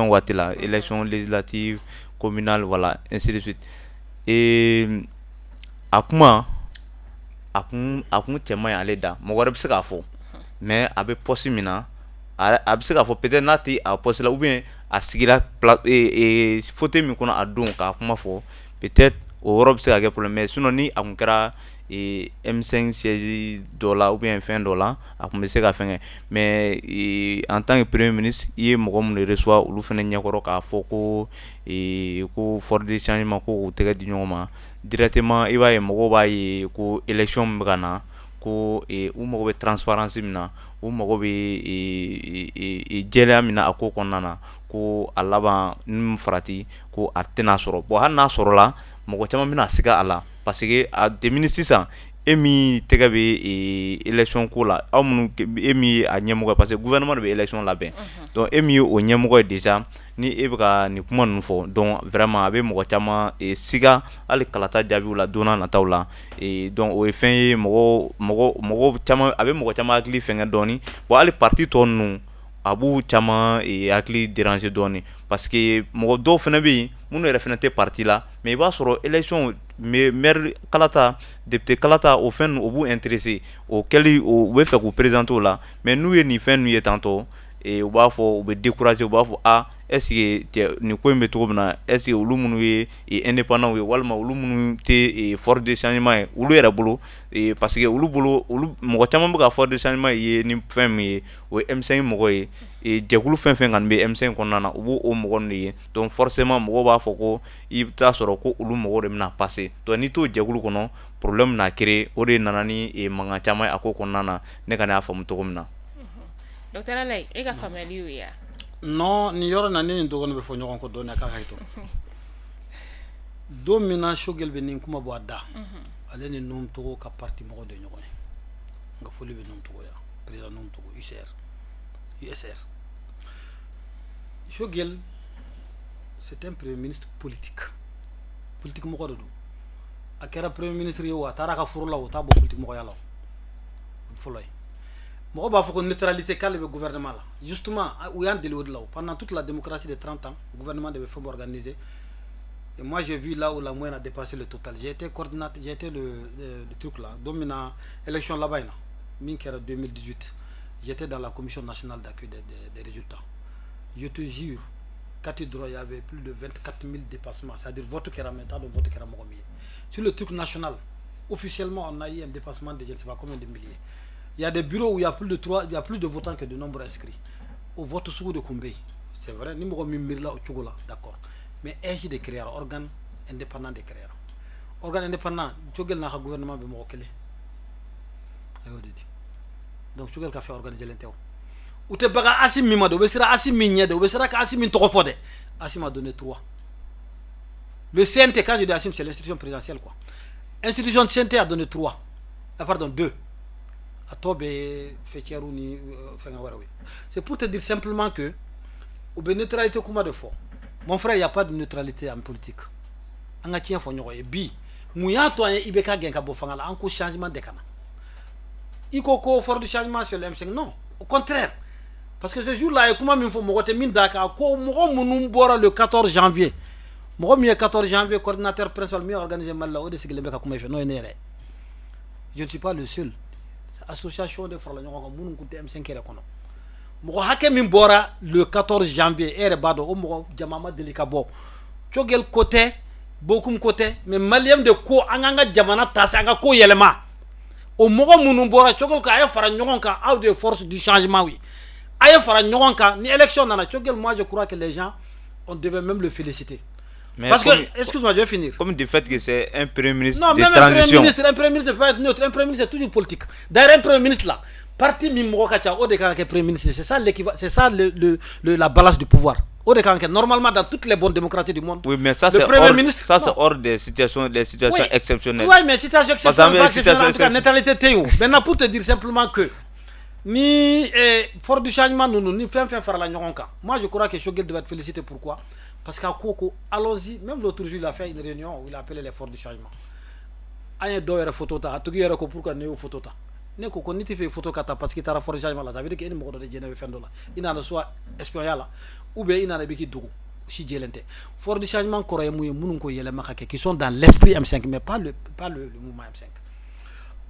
waati la, élection législative, communale, voilà, ainsi de suite. A kuma a kun cɛ man ɲi ale da. Mɔgɔ wɛrɛ bɛ se k'a fɔ, mais a bɛ poste min na, a bɛ se k'a fɔ peut-être n'a tɛ a poste la, ou bien a sigira fauteuil min kɔnɔ a don k'a kuma fɔ, peut-être o yɔrɔ bɛ se ka kɛ problème. Mais sinon, ni a kun kɛra M5 siège dɔ la ou bien fɛn dɔ la, a tun bɛ se ka fɛn kɛ. Mais en tant que premier ministre, i ye mɔgɔ minnu reçoit, olu fana ɲɛkɔrɔ, k'a fɔ ko force de changement ko k'u tɛgɛ di ɲɔgɔn ma directement, i b'a ye mɔgɔw b'a ye ko élection min bɛ ka na, ko u mago bɛ transparence min na, u mago bɛ jɛlenya min na a ko kɔnɔna na, ko a laban ni farati ko a tɛna sɔrɔ. Bon, hali n'a sɔrɔla, mɔgɔ caman bɛna siga a la, parce que a depuis sisan E min tɛgɛ bɛ élection ko la, aw minnu, e min ye a ɲɛmɔgɔ ye, parce que gouvernement de bɛ élection labɛn, donc e min ye o ɲɛmɔgɔ ye déjà, ni e bɛ ka nin kuma ninnu fɔ, donc vraiment a bɛ mɔgɔ caman siga hali kalata jaabiw la don n'a nataw la. Donc o ye fɛn ye, mɔgɔ mɔgɔ mɔgɔ caman, a bɛ mɔgɔ caman hakili fɛngɛ dɔɔni. Bon, hali parti tɔ ninnu, a b'u caman hakili déranger dɔɔni, parce que mɔgɔ dɔw fana bɛ yen minnu yɛrɛ fana tɛ parti la, mais i b'a sɔrɔ élection, maire kalata, député kalata, o fɛn ninnu, o b'u intéressé, o kɛli u bɛ fɛ k'u présenter o la. Mais n'u ye nin fɛn ninnu ye tantôt, u b'a fɔ, u bɛ décourager, u b'a fɔ: "Ah, est ce que cɛ, nin ko in bɛ cogo min na, est ce que olu minnu ye indépendants ye, walima olu minnu tɛ force de changement ye, olu yɛrɛ bolo?" Parce que olu bolo, olu mɔgɔ caman bɛ ka force de changement ye ni fɛn min ye, o ye M5 mɔgɔ ye. Jɛkulu fɛn fɛn kɔni bɛ M5 kɔnɔna na, u b'o o mɔgɔ ninnu de ye. Donc forcément mɔgɔw b'a fɔ ko i bɛ taa sɔrɔ ko olu mɔgɔw de bɛna passer. Donc n'i t'o jɛkulu kɔnɔ, problème bɛna créer. O de nana ni mankan caman ye a ko kɔnɔna na, ne ka y'a faamu cogo min na. Docteur Alayi, e ka faamuyali y'o ye wa? Non, nin yɔrɔ na, ne ni dɔgɔnin bɛ fɔ ɲɔgɔn kɔ dɔɔnin, a ka hakɛ to. Don min na Choguel bɛ nin kuma bɔ a da, ale ni Nouhoum Togo ka parti mɔgɔ de ɲɔgɔn ye. N ka foli bɛ Nouhoum Togo ya, président Nouhoum Togo, UCR, USR. Choguel, c'est un premier ministre politique, politique mɔgɔ de don. A kɛra premier ministre ye o, a taara a ka foro la o, t'a bɔ politique mɔgɔya la. O fɔlɔ ye, mɔgɔ b'a fɔ ko neutralité, k'ale bɛ gouvernement la. Justement, u y'an deli o de la pendant toute la démocratie de 30 ans. Gouvernement de bɛ fɛn bɛɛ organiser. Et moi, j'ai vu là où la moyenne a dépassé le total. J'ai été coordinateur, j'ai été le truc là, don min na élection laban in na min kɛra 2018, j'étais dans la commission nationale d'accueil des résultats. Je te jure, Kati dɔrɔn, il y avait plus de 24 000 dépassements, c'est-à-dire vote kɛra, mais t'a dɔn vote kɛra mɔgɔ min ye. Sur le truc national, officiellement, on a eu un dépassement de je ne sais pas combien de milliers. Il y a des bureaux où il y a plus de trois, il y a plus de votants que de nombre inscrits. Au vote sugu de kun bɛ yen, c'est vrai, ni mɔgɔ min miirila o cogo la, d'accord, mais AIGE de créera, organe indépendant de créera, organe indépendant. Choguel n'a ka gouvernement bɛ mɔgɔ kelen, a y'o de di. Donc Choguel ka fɛn organisé len tɛ. O u tɛ baga Assimi min ma de, u bɛ siran Assimi min ɲɛ de, u bɛ siran ka Assimi min tɔgɔ fɔ dɛ. Assimi a donné trois. Le CNT, quand je dis Assimi, c'est l'institution présidentielle quoi, institution CNT a donné trois, ah, pardon, deux. A tɔ bɛ faîtière ni fɛngɛ wɛrɛw ye. C'est pour te dire simplement que u bɛ neutralité kuma de fɔ. Mon frère, il y a pas de neutralité en politique. An ka tiɲɛ fɔ ɲɔgɔn ye bi. Mun y'a to an ye IBK gɛn ka bɔ fanga la? An ko changement de ka na. I ko ko force du changement sur le M5. Non, au contraire, parce que ce jour là, a ye kuma min fɔ, mɔgɔ tɛ min d'a kan, ko mɔgɔ minnu bɔra le 14 janvier, mɔgɔ min ye 14 janvier coordinateur principal min ye organisé Mali la, o de sigilen bɛ ka kuma i fɛ, n'o ye ne yɛrɛ. Je ne suis pas le seul. Association de farala ɲɔgɔn kan minnu tun tɛ M5 yɛrɛ kɔnɔ. Mɔgɔ hakɛ min bɔra le 14 janvier, e yɛrɛ b'a dɔn o mɔgɔ jama ma deli ka bɔ. Choguel ko tɛ, Bokum ko tɛ, mais maliyɛn de ko an k'an ka jamana ta se, an ka ko yɛlɛma. O mɔgɔ minnu bɔra, Choguel ko a ye fara ɲɔgɔn kan, aw de ye force du changement ye, a ye fara ɲɔgɔn kan ni élection nana. Choguel, moi je crois que les gens, on devait même le féliciter. Mais parce comme, que, excuse-moi, je vais finir. Comme du fait que c'est un premier ministre Non, de même transition. Un premier ministre, un premier ministre ne peut pas être neutre. Un premier ministre, c'est toujours politique. D'ailleurs, un premier ministre là, parti min mɔgɔ ka ca, o de kan ka kɛ premier ministre. C'est ça l'équivalent, c'est ça le, la balance du pouvoir. O de kan ka kɛ normalement dans toutes les bonnes démocraties du monde. Oui, mais ça Le c'est premier hors, ministre, ça c'est non. hors des situations Oui. exceptionnelles. Oui, mais situation Parce que exceptionnelle, pas situation exceptionnelle, en tout cas, exceptionnelle. Neutralité tɛ yen o. Maintenant, pour te dire simplement que ni force du changement ninnu ni fɛn fɛn farala ɲɔgɔn kan, moi je crois que Choguel devait être félicité. Pourquoi? Parce qu'a ko ko allons-y. Même l'autre jour, il a fait une réunion où il a appelé les forces du changement. An ye dɔw yɛrɛ photo ta, a tigi yɛrɛ ko pourquoi ne y'o photo ta. Ne ko ko n'i tɛ fɛ photo ka ta parce que i taara force du changement la, ça veut dire que e ni mɔgɔ dɔ de jɛnɛ bɛ fɛn dɔ la, i nana soit espion la ou bien i nana i bɛ k'i dogo, si jɛlen tɛ. Force du changement kɔrɔ ye mun ye? Minnu ko yɛlɛma ka kɛ, qui sont dans l'esprit M5, mais pas le mouvement M5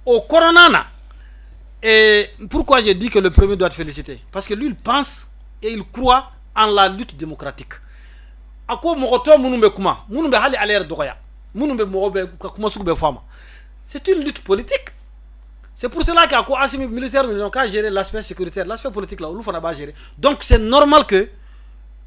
o kɔnɔna na. Et pourquoi je dis que le premier doit être félicité? Parce que lui, il pense et il croit en la lutte démocratique. A ko mɔgɔ tɔ minnu bɛ kuma, minnu bɛ hali ale yɛrɛ dɔgɔya, minnu bɛ mɔgɔ bɛ ka kuma sugu bɛɛ fɔ a ma, c'est une lutte politique. C'est pour cela qu'a ko Assimi, militaire ninnu k'a gérer l'aspect sécuritaire, l'aspect politique là, olu fana b'a gérer. Donc c'est normal que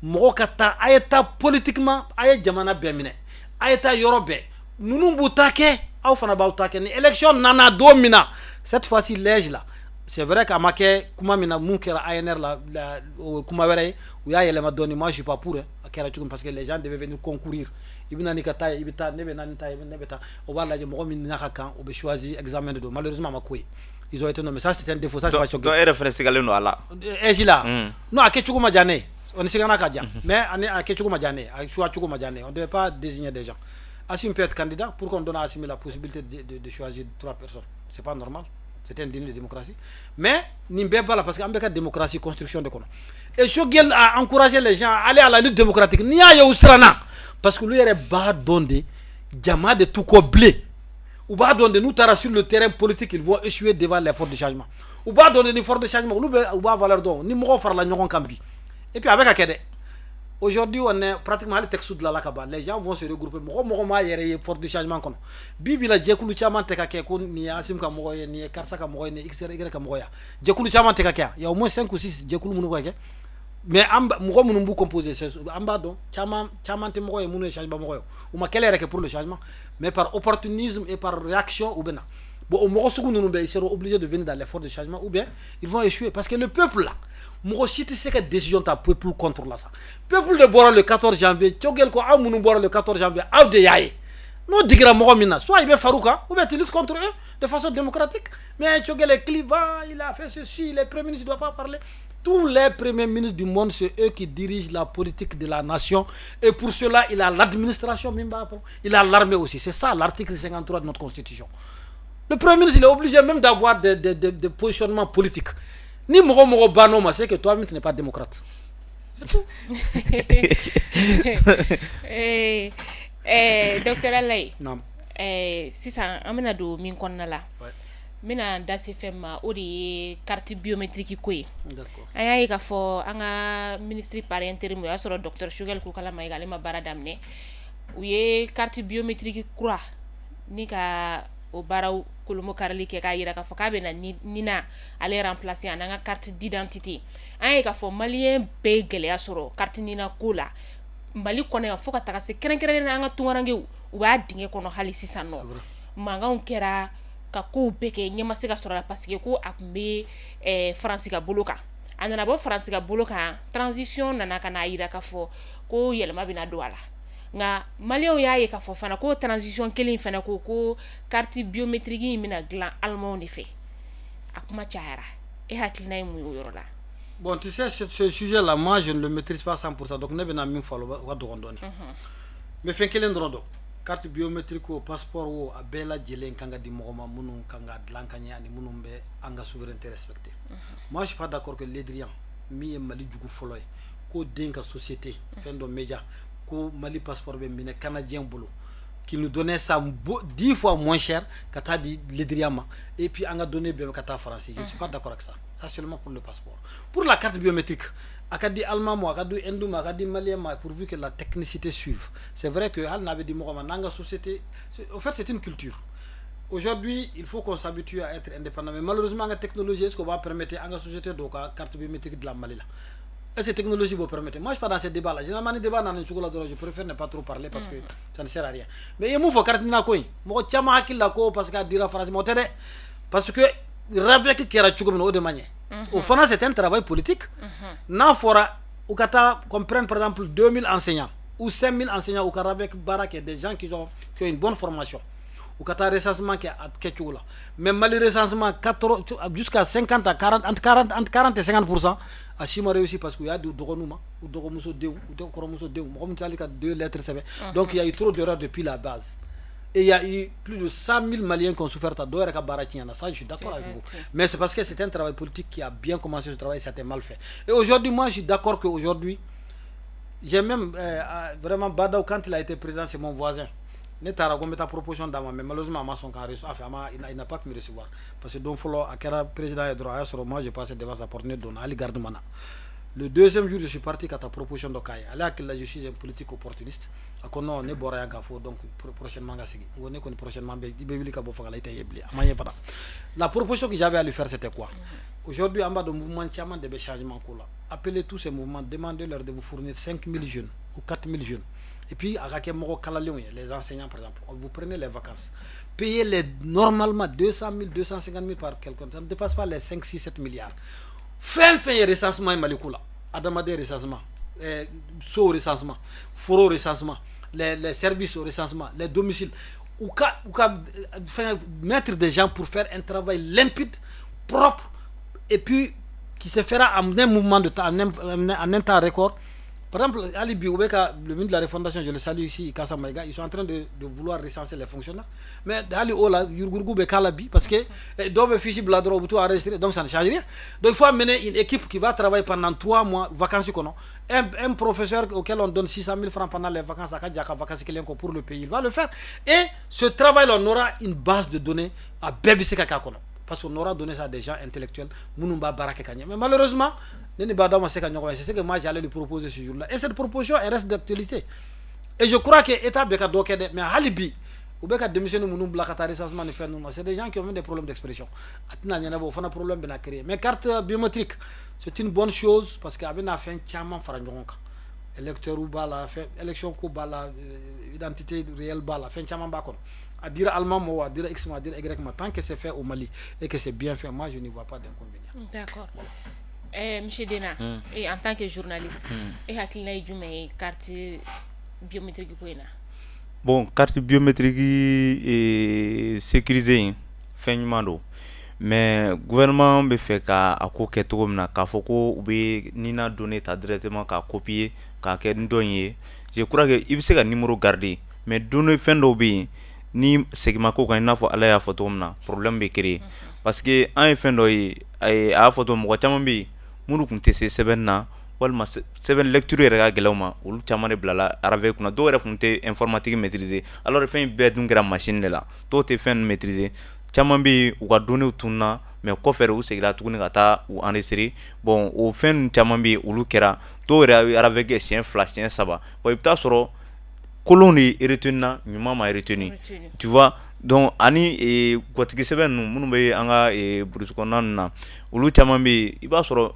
mɔgɔ ka taa, a ye taa politiquement, a ye jamana bɛɛ minɛ, a ye taa yɔrɔ bɛɛ. Ninnu b'u ta kɛ, aw fana b'aw ta kɛ. Ni élection nana don min na, cette fois-ci l'AIGE là, c'est vrai qu'a ma kɛ kuma min na, mun kɛra ANR la, o ye kuma wɛrɛ ye, u y'a yɛlɛma dɔɔni. Moi je suis pas pour, hein. A kɛra cogo min, parce que les gens devaient venir concourir. I bɛ na n'i ka taa ye, i bɛ taa, ne bɛ na ni ta ye, ne bɛ taa, o b'a lajɛ, mɔgɔ min n'a ka kan, o bɛ choisi, examen de don. Malheureusement, a ma k'o ye, ils ont été nommés. Ça, c'est un défaut, ça, c'est pas choqué. Donc e yɛrɛ fɛnɛ sigalen don a la? AIGE la? Non, a kɛcogo ma diya ne ye. On sigana ka diya, mais ani a kɛcogo ma diya ne ye, a choix cogo ma diya ne ye. On devait pas désigner des gens. Assimi peut être candidat. Pourquoi on donne à Assimi la possibilité de choisir trois personnes? C'est pas normal, c'est un déni de démocratie. Mais nin bɛɛ b'a la, parce que an bɛ ka démocratie construction de kɔnɔ, et Choguel a encouragé les gens à aller à la lutte démocratique. N'i y'a ye u siranna, parce que olu yɛrɛ b'a dɔn de, jama de t'u kɔ bilen. U b'a dɔn de, n'u taara sur le terrain politique, ils vont échouer devant les forces de changement. U b'a dɔn de, ni force de changement, olu bɛ, u b'a valeur dɔn, ni mɔgɔw farala ɲɔgɔn kan bi. Et puis a bɛ ka kɛ dɛ. Aujourd'hui, on est pratiquement, hali texte dilanla ka ban. Les gens vont se regrouper. Mɔgɔ mɔgɔ m'a yɛrɛ ye force de changement kɔnɔ bi bi la, jɛkulu caman tɛ ka kɛ ko nin ye Assimi ka mɔgɔ ye, nin ye karisa ka mɔgɔ ye, nin ye X Y ka mɔgɔ ye. Jɛkulu caman tɛ ka kɛ yan. Il y a au moins 5 ou 6 jɛkulu minnu bɛ ka kɛ, mais an mɔgɔ minnu b'u composer, an b'a dɔn, caman caman tɛ mɔgɔ ye minnu ye changement mɔgɔ ye. U ma kɛlɛ yɛrɛ kɛ pour le changement, mais par opportunisme et par réaction u bɛ na. Bon, o mɔgɔ sugu ninnu bɛɛ, ils seront obligés de venir dans les forces de changement ou bien ils vont échouer, parce que le peuple là, mɔgɔ si tɛ se ka décision ta peuple contre la. Sa peuple de bɔra le 14 janvier. Choguel ko aw minnu bɔra le 14 janvier, aw de y'a ye. N'o digira mɔgɔ min na, soit i bɛ far'u kan, ou bien tu luttes contre eux de façon démocratique. Mais Choguel est clivant, il a fait ceci, les premiers ministres ne doivent pas parler. Tous les premiers ministres du monde, c'est eux qui dirigent la politique de la nation. Et pour cela, il a l'administration, il a l'armée aussi. C'est ça l'article 53 de notre constitution. Le premier ministre, il est obligé même d'avoir des positionnements politiques. Ni mɔgɔ mɔgɔ banno ma, c'est que toi-même, tu n'es pas démocrate. C'est tout. Docteur Alaye. Naam. Sisan an bɛna don min kɔnɔna la, n bɛna da se fɛn ma, o de ye carte biométrique ko ye. An y'a ye k'a fɔ an ka ministre par intérim, o y'a sɔrɔ docteur Choguel Kokalla Maïga, ale ma baara daminɛ, u ye carte biométrique kura ni ka o baaraw kolomo karili kɛ, k'a yira k'a fɔ k'a bɛ na NINA ale remplacer ani an ka carte d'identité. An y'a ye k'a fɔ malien bɛɛ ye gɛlɛya sɔrɔ carte NINA ko la Mali kɔnɔ yan, fo ka taga se kɛrɛnkɛrɛnnenya la an ka tunkarankew, u b'a dingɛ kɔnɔ hali sisan nɔ. Mankanw kɛra ka kow bɛɛ kɛ, ɲɛ ma se ka sɔrɔ a la, parce que ko a tun bɛ Faransi ka bolo kan. A nana bɔ Faransi ka bolo kan, transition nana ka n'a yira k'a fɔ ko yɛlɛma bɛna don a la. Nka maliyɛnw y'a ye k'a fɔ fana ko transition kelen in fana ko carte biométrique in bɛna dilan Allemand de fɛ. A kuma cayara. E hakilina ye mun ye o yɔrɔ la? Bon, tu sais, ce sujet-là, moi, je ne le maîtrise pas 100%. Donc, ne bɛna min fɔ a la, o ka dɔgɔn dɔɔni. Mais fɛn kelen dɔrɔn don. Carte biométrique o, passeport o, a bɛɛ lajɛlen kan ka di mɔgɔ ma minnu kan ka dilan ka ɲɛ ani minnu bɛ an ka souveraineté respecter. Moi, je suis pas d'accord que Le Drian, min ye Mali jugu fɔlɔ ye, ko den ka société fɛn dɔ média ko Mali passeport bɛ minɛ canadien bolo, qui nous donnait ça 10 fois moins cher ka taa di Le Drian ma, et puis an ka données bɛɛ bɛ ka taa Faransi. Je ne suis pas d'accord avec ça. Ça, seulement pour le passeport. Pour la carte biométrique, a ka di allemand ma, a ka di hindou ma, a ka di malien ma, pourvu que la technicité suive. C'est vrai que hali n'a bɛ di mɔgɔ ma n'an ka société, au fait, c'est une culture. Aujourd'hui, il faut qu'on s'habitue à être indépendant, mais malheureusement, an ka technologie, est-ce qu'on va permettre an ka société dɔw ka carte biométrique dilan Mali la? Est-ce que technologie vous permettre? Moi, je suis pas dans ce débat-là. Généralement, ni débat nana cogo la dɔrɔn, je préfère ne pas trop parler parce que ça ne sert à rien. Mais i ye mun fɔ carte NINA ko in, mɔgɔ caman hakili la ko parce que a dira Faransi ma, o tɛ dɛ. Parce que RAVEC kɛra cogo min na, o de ma ɲɛ. O fana, c'est un travail politique. N'a fɔra u ka taa, qu'on prenne par exemple 2000 enseignants ou 5000 enseignants, u ka RAVEC baara kɛ, des gens qui ont une bonne formation, u ka taa recensement kɛ a kɛcogo la. Mais Mali recensement, 4 jusqu'à 50 à 40, entre 40, entre 40 et 50%, a si ma réussi, parce que u y'a di u dɔgɔninw ma, u dɔgɔmuso denw, u kɔrɔmuso denw, mɔgɔ min tɛ hali ka deux lettres sɛbɛn. Donc il y a eu trop d'erreurs depuis la base et il y a eu plus de 100 000 Maliens qui ont souffert. Dɔw yɛrɛ ka baara tiɲɛna. Ça, je suis d'accord avec vous, mais c'est parce que c'est un travail politique qui a bien commencé ce travail, ça a été mal fait. Et aujourd'hui, moi, je suis d'accord qu'aujourd'hui, j'ai même vraiment Bah N'Daw, quand il a été président, c'est mon voisin. Ne taara ko n bɛ taa proposition d'a ma, mais malheureusement, a ma sɔn k'an recevoir, enfin, a ma, il n'a pas pu me recevoir, parce que don fɔlɔ a kɛra président ye dɔrɔn, a y'a sɔrɔ moi, je passais devant sa porte, ne donna, hali garde ma na. Le deuxième jour, je suis parti ka taa proposition dɔ k'a ye. Ale hakili la je suis un politique opportuniste. A ko non, ne bɔra yan k'a fɔ donc prochainement ka sigi. N ko ne kɔni, prochainement bɛ i bɛ wuli ka bɔ fanga la, i tɛ ye bilen. A ma ɲɛ fana. La proposition que j'avais à lui faire, c'était quoi? Aujourd'hui, an b'a dɔn, mouvement caman de bɛ changement ko la. Appelez tous ces mouvements, demandez-leur de vous fournir 5000 jeunes ou 4000 jeunes, et puis a ka kɛ mɔgɔ kalalenw ye, les enseignants par exemple. Vous prenez les vacances, payez les normalement 200 000, 250 000 par quelqu'un, ça ne dépasse pas les 5, 6, 7 milliards. Fɛn fɛn ye recensement ye Mali ko la, adamaden recensement, So recensement, foro recensement, les services au recensement, les domiciles, u ka fɛn, mettre des gens pour faire un travail limpide, propre et puis qui se fera en un mouvement de temps, en un temps record. Par exemple, hali bi, le ministre de la Refondation, je le salue ici, Kassa Maïga, ils sont en train de vouloir recenser les fonctionnaires. Mais hali o la, yurugu bɛ k'a la bi, parce que dɔw bɛ fiche bila dɔrɔn, u bɛ t'o enregistrer, donc ça ne change rien. Donc il faut amener une équipe qui va travailler pendant 3 mois, vacances kɔnɔ. Un professeur auquel on donne 600 000 francs pendant les vacances, a ka ja ka vacances kelen kɔ pour le pays, il va le faire. Et ce travail-là, on aura une base de données a bɛɛ bɛ se ka k'a kɔnɔ. Parce qu'on aura donné ça à des gens intellectuels, minnu b'a baara kɛ ka ɲɛ. Mais malheureusement, ne ni Bada ma se ka ɲɔgɔn ye. C'est ce que moi j'allais lui proposer ce jour-là. Et cette proposition, elle reste d'actualité. Et je crois que État bɛ ka dɔ kɛ dɛ, mais hali bi, u bɛ ka denmisɛnnin minnu bila ka taa recensement ni fɛn ninnu na, c'est des gens qui ont même des problèmes d'expression. A tɛna ɲɛnabɔ, o fana problème bɛna créer. Mais carte biométrique, c'est une bonne chose parce que a bɛna fɛn caman fara ɲɔgɔn kan. Électeur b'a la, fɛn élection ko b'a la, identité réelle b'a la, fɛn caman b'a kɔnɔ. A dira allemand ma o, a dira X ma, a dira Y ma, tant que c'est fait au Mali et que c'est bien fait, moi je n'y vois pas d'inconvénient. D'accord. Monsieur Dena, et en tant que journaliste, e hakilina ye jumɛn ye carte biométrique ko in na? Bon, carte biométrique sécurisée in, fɛn ɲuman don, mais gouvernement bɛ fɛ ka a ko kɛ cogo min na, k'a fɔ ko u bɛ NINA données ta directement k'a copier k'a kɛ ni dɔ in ye, je crois que i bɛ se ka numéro garder, mais données fɛn dɔw bɛ yen, ni segin ma k'o kan, i n'a fɔ Ala y'a fɔ cogo min na, problème bɛ créer, parce que an ye fɛn dɔ ye, a y'a fɔ cogo, mɔgɔ caman bɛ yen minnu tun tɛ se sɛbɛnni na, walima sɛbɛn lecture yɛrɛ ka gɛlɛn u ma, olu caman de bilala RAVEC kunna. Dɔw yɛrɛ tun tɛ informatique maîtriser, alors fɛn in bɛɛ dun kɛra machine de la. Dɔw tɛ fɛn ninnu maîtriser, caman bɛ yen, u ka données tununna, mais kɔfɛ de u seginna tuguni ka taa u enregistrer. Bon, o fɛn ninnu caman bɛ yen, olu kɛra. Dɔw yɛrɛ bɛ RAVEC kɛ siɲɛ 2, siɲɛ 3. Bon, i bɛ taa sɔrɔ kolon de retenu na, ɲuman ma retenu, tu vois. Donc ani gatigi sɛbɛn ninnu minnu bɛ an ka brousse kɔnɔna ninnu na, olu caman bɛ yen, i b'a sɔrɔ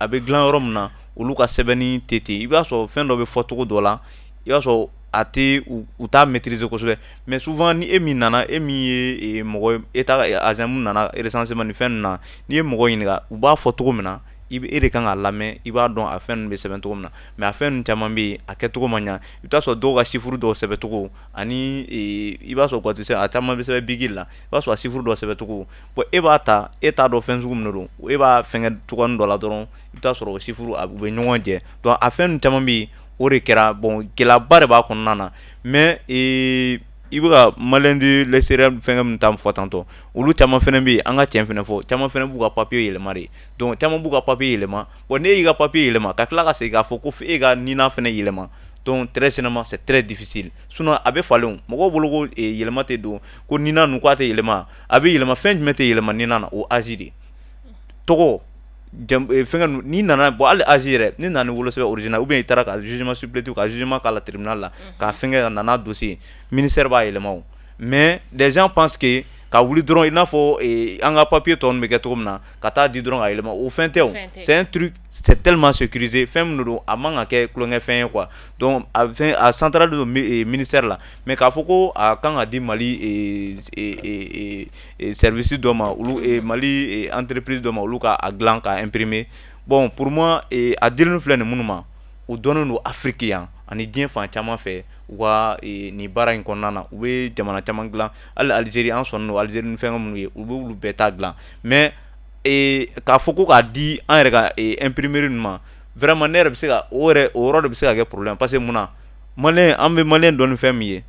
a bɛ dilan yɔrɔ min na, olu ka sɛbɛnni tɛ ten. I b'a sɔrɔ fɛn dɔ bɛ fɔ cogo dɔ la, i b'a sɔrɔ a tɛ, u t'a maîtriser kosɛbɛ. Mais souvent, ni e min nana, e min ye mɔgɔ état agent mun nana recensement ni fɛn ninnu na, n'i ye mɔgɔ ɲininka, u b'a fɔ cogo min na, i bɛ e de kan k'a lamɛn, i b'a dɔn a fɛn ninnu bɛ sɛbɛn cogo min na. Mais a fɛn ninnu caman bɛ yen, a kɛcogo ma ɲa. I bɛ taa sɔrɔ dɔw ka chiffre dɔw sɛbɛn cogo ani i b'a sɔrɔ gatigi a caman bɛ sɛbɛn bic la, i b'a sɔrɔ a chiffre dɔw sɛbɛn cogo, bon, e b'a ta, e t'a dɔn fɛn sugu min don, e b'a fɛngɛ cogoyanin dɔ la dɔrɔn, i bɛ taa sɔrɔ o chiffre u bɛ ɲɔgɔn jɛ. Donc a fɛn ninnu caman bɛ yen, o de kɛra. Bon, gɛlɛyaba de b'a kɔnɔna na, mais i bɛ ka malien de l'extérieur fɛngɛ min ta fɔ tantɔ, olu caman fana bɛ yen, an ka tiɲɛ fana fɔ, caman fana b'u ka papier yɛlɛma de. Donc caman b'u ka papier yɛlɛma. Bon, n'e y'i ka papier yɛlɛma ka tila ka segin k'a fɔ ko e ka NINA fana yɛlɛma, donc très généralement c'est très difficile. Sinon a bɛ falen o, mɔgɔw bolo ko yɛlɛma tɛ don ko NINA ninnu k'a tɛ yɛlɛma, a bɛ yɛlɛma. Fɛn jumɛn tɛ yɛlɛma NINA na? O âge de, tɔgɔ, fɛngɛ n'i nana. Bon, hali âge yɛrɛ, n'i nana ni wolosɛbɛn original ou bien i taara ka jugement supplétif, ka jugement k'a la tribunal la, k'a fɛngɛ ka na n'a dossier, ministère b'a yɛlɛma o. Mais des gens pensent que ka wuli dɔrɔn, i n'a fɔ an ka papier tɔ ninnu bɛ kɛ cogo min na, ka taa di dɔrɔn ka yɛlɛma, o fɛn tɛ o. C'est un truc, c'est tellement sécurisé, fɛn min don, a man ka kɛ tulonkɛfɛn ye quoi. Donc a fɛn a central don ministère la, mais k'a fɔ ko a kan ka di Mali service dɔ ma, olu Mali entreprise dɔ ma, olu ka a dilan k'a imprimer, bon, pour moi, a dilen filɛ nin minnu ma, u dɔnnen don Afrique yan ani diɲɛ fan caman fɛ u ka nin baara in kɔnɔna na. U bɛ jamana caman dilan, hali Algérie, an sɔnnen don Algérie ni fɛn minnu ye, u bɛ olu bɛɛ ta dilan. Mais k'a fɔ ko k'a di an yɛrɛ ka imprimerie ninnu ma, vraiment, ne yɛrɛ bɛ se ka o yɛrɛ, o yɔrɔ de bɛ se ka kɛ problème, parce que mun na, malien, an bɛ malien dɔn ni fɛn min ye,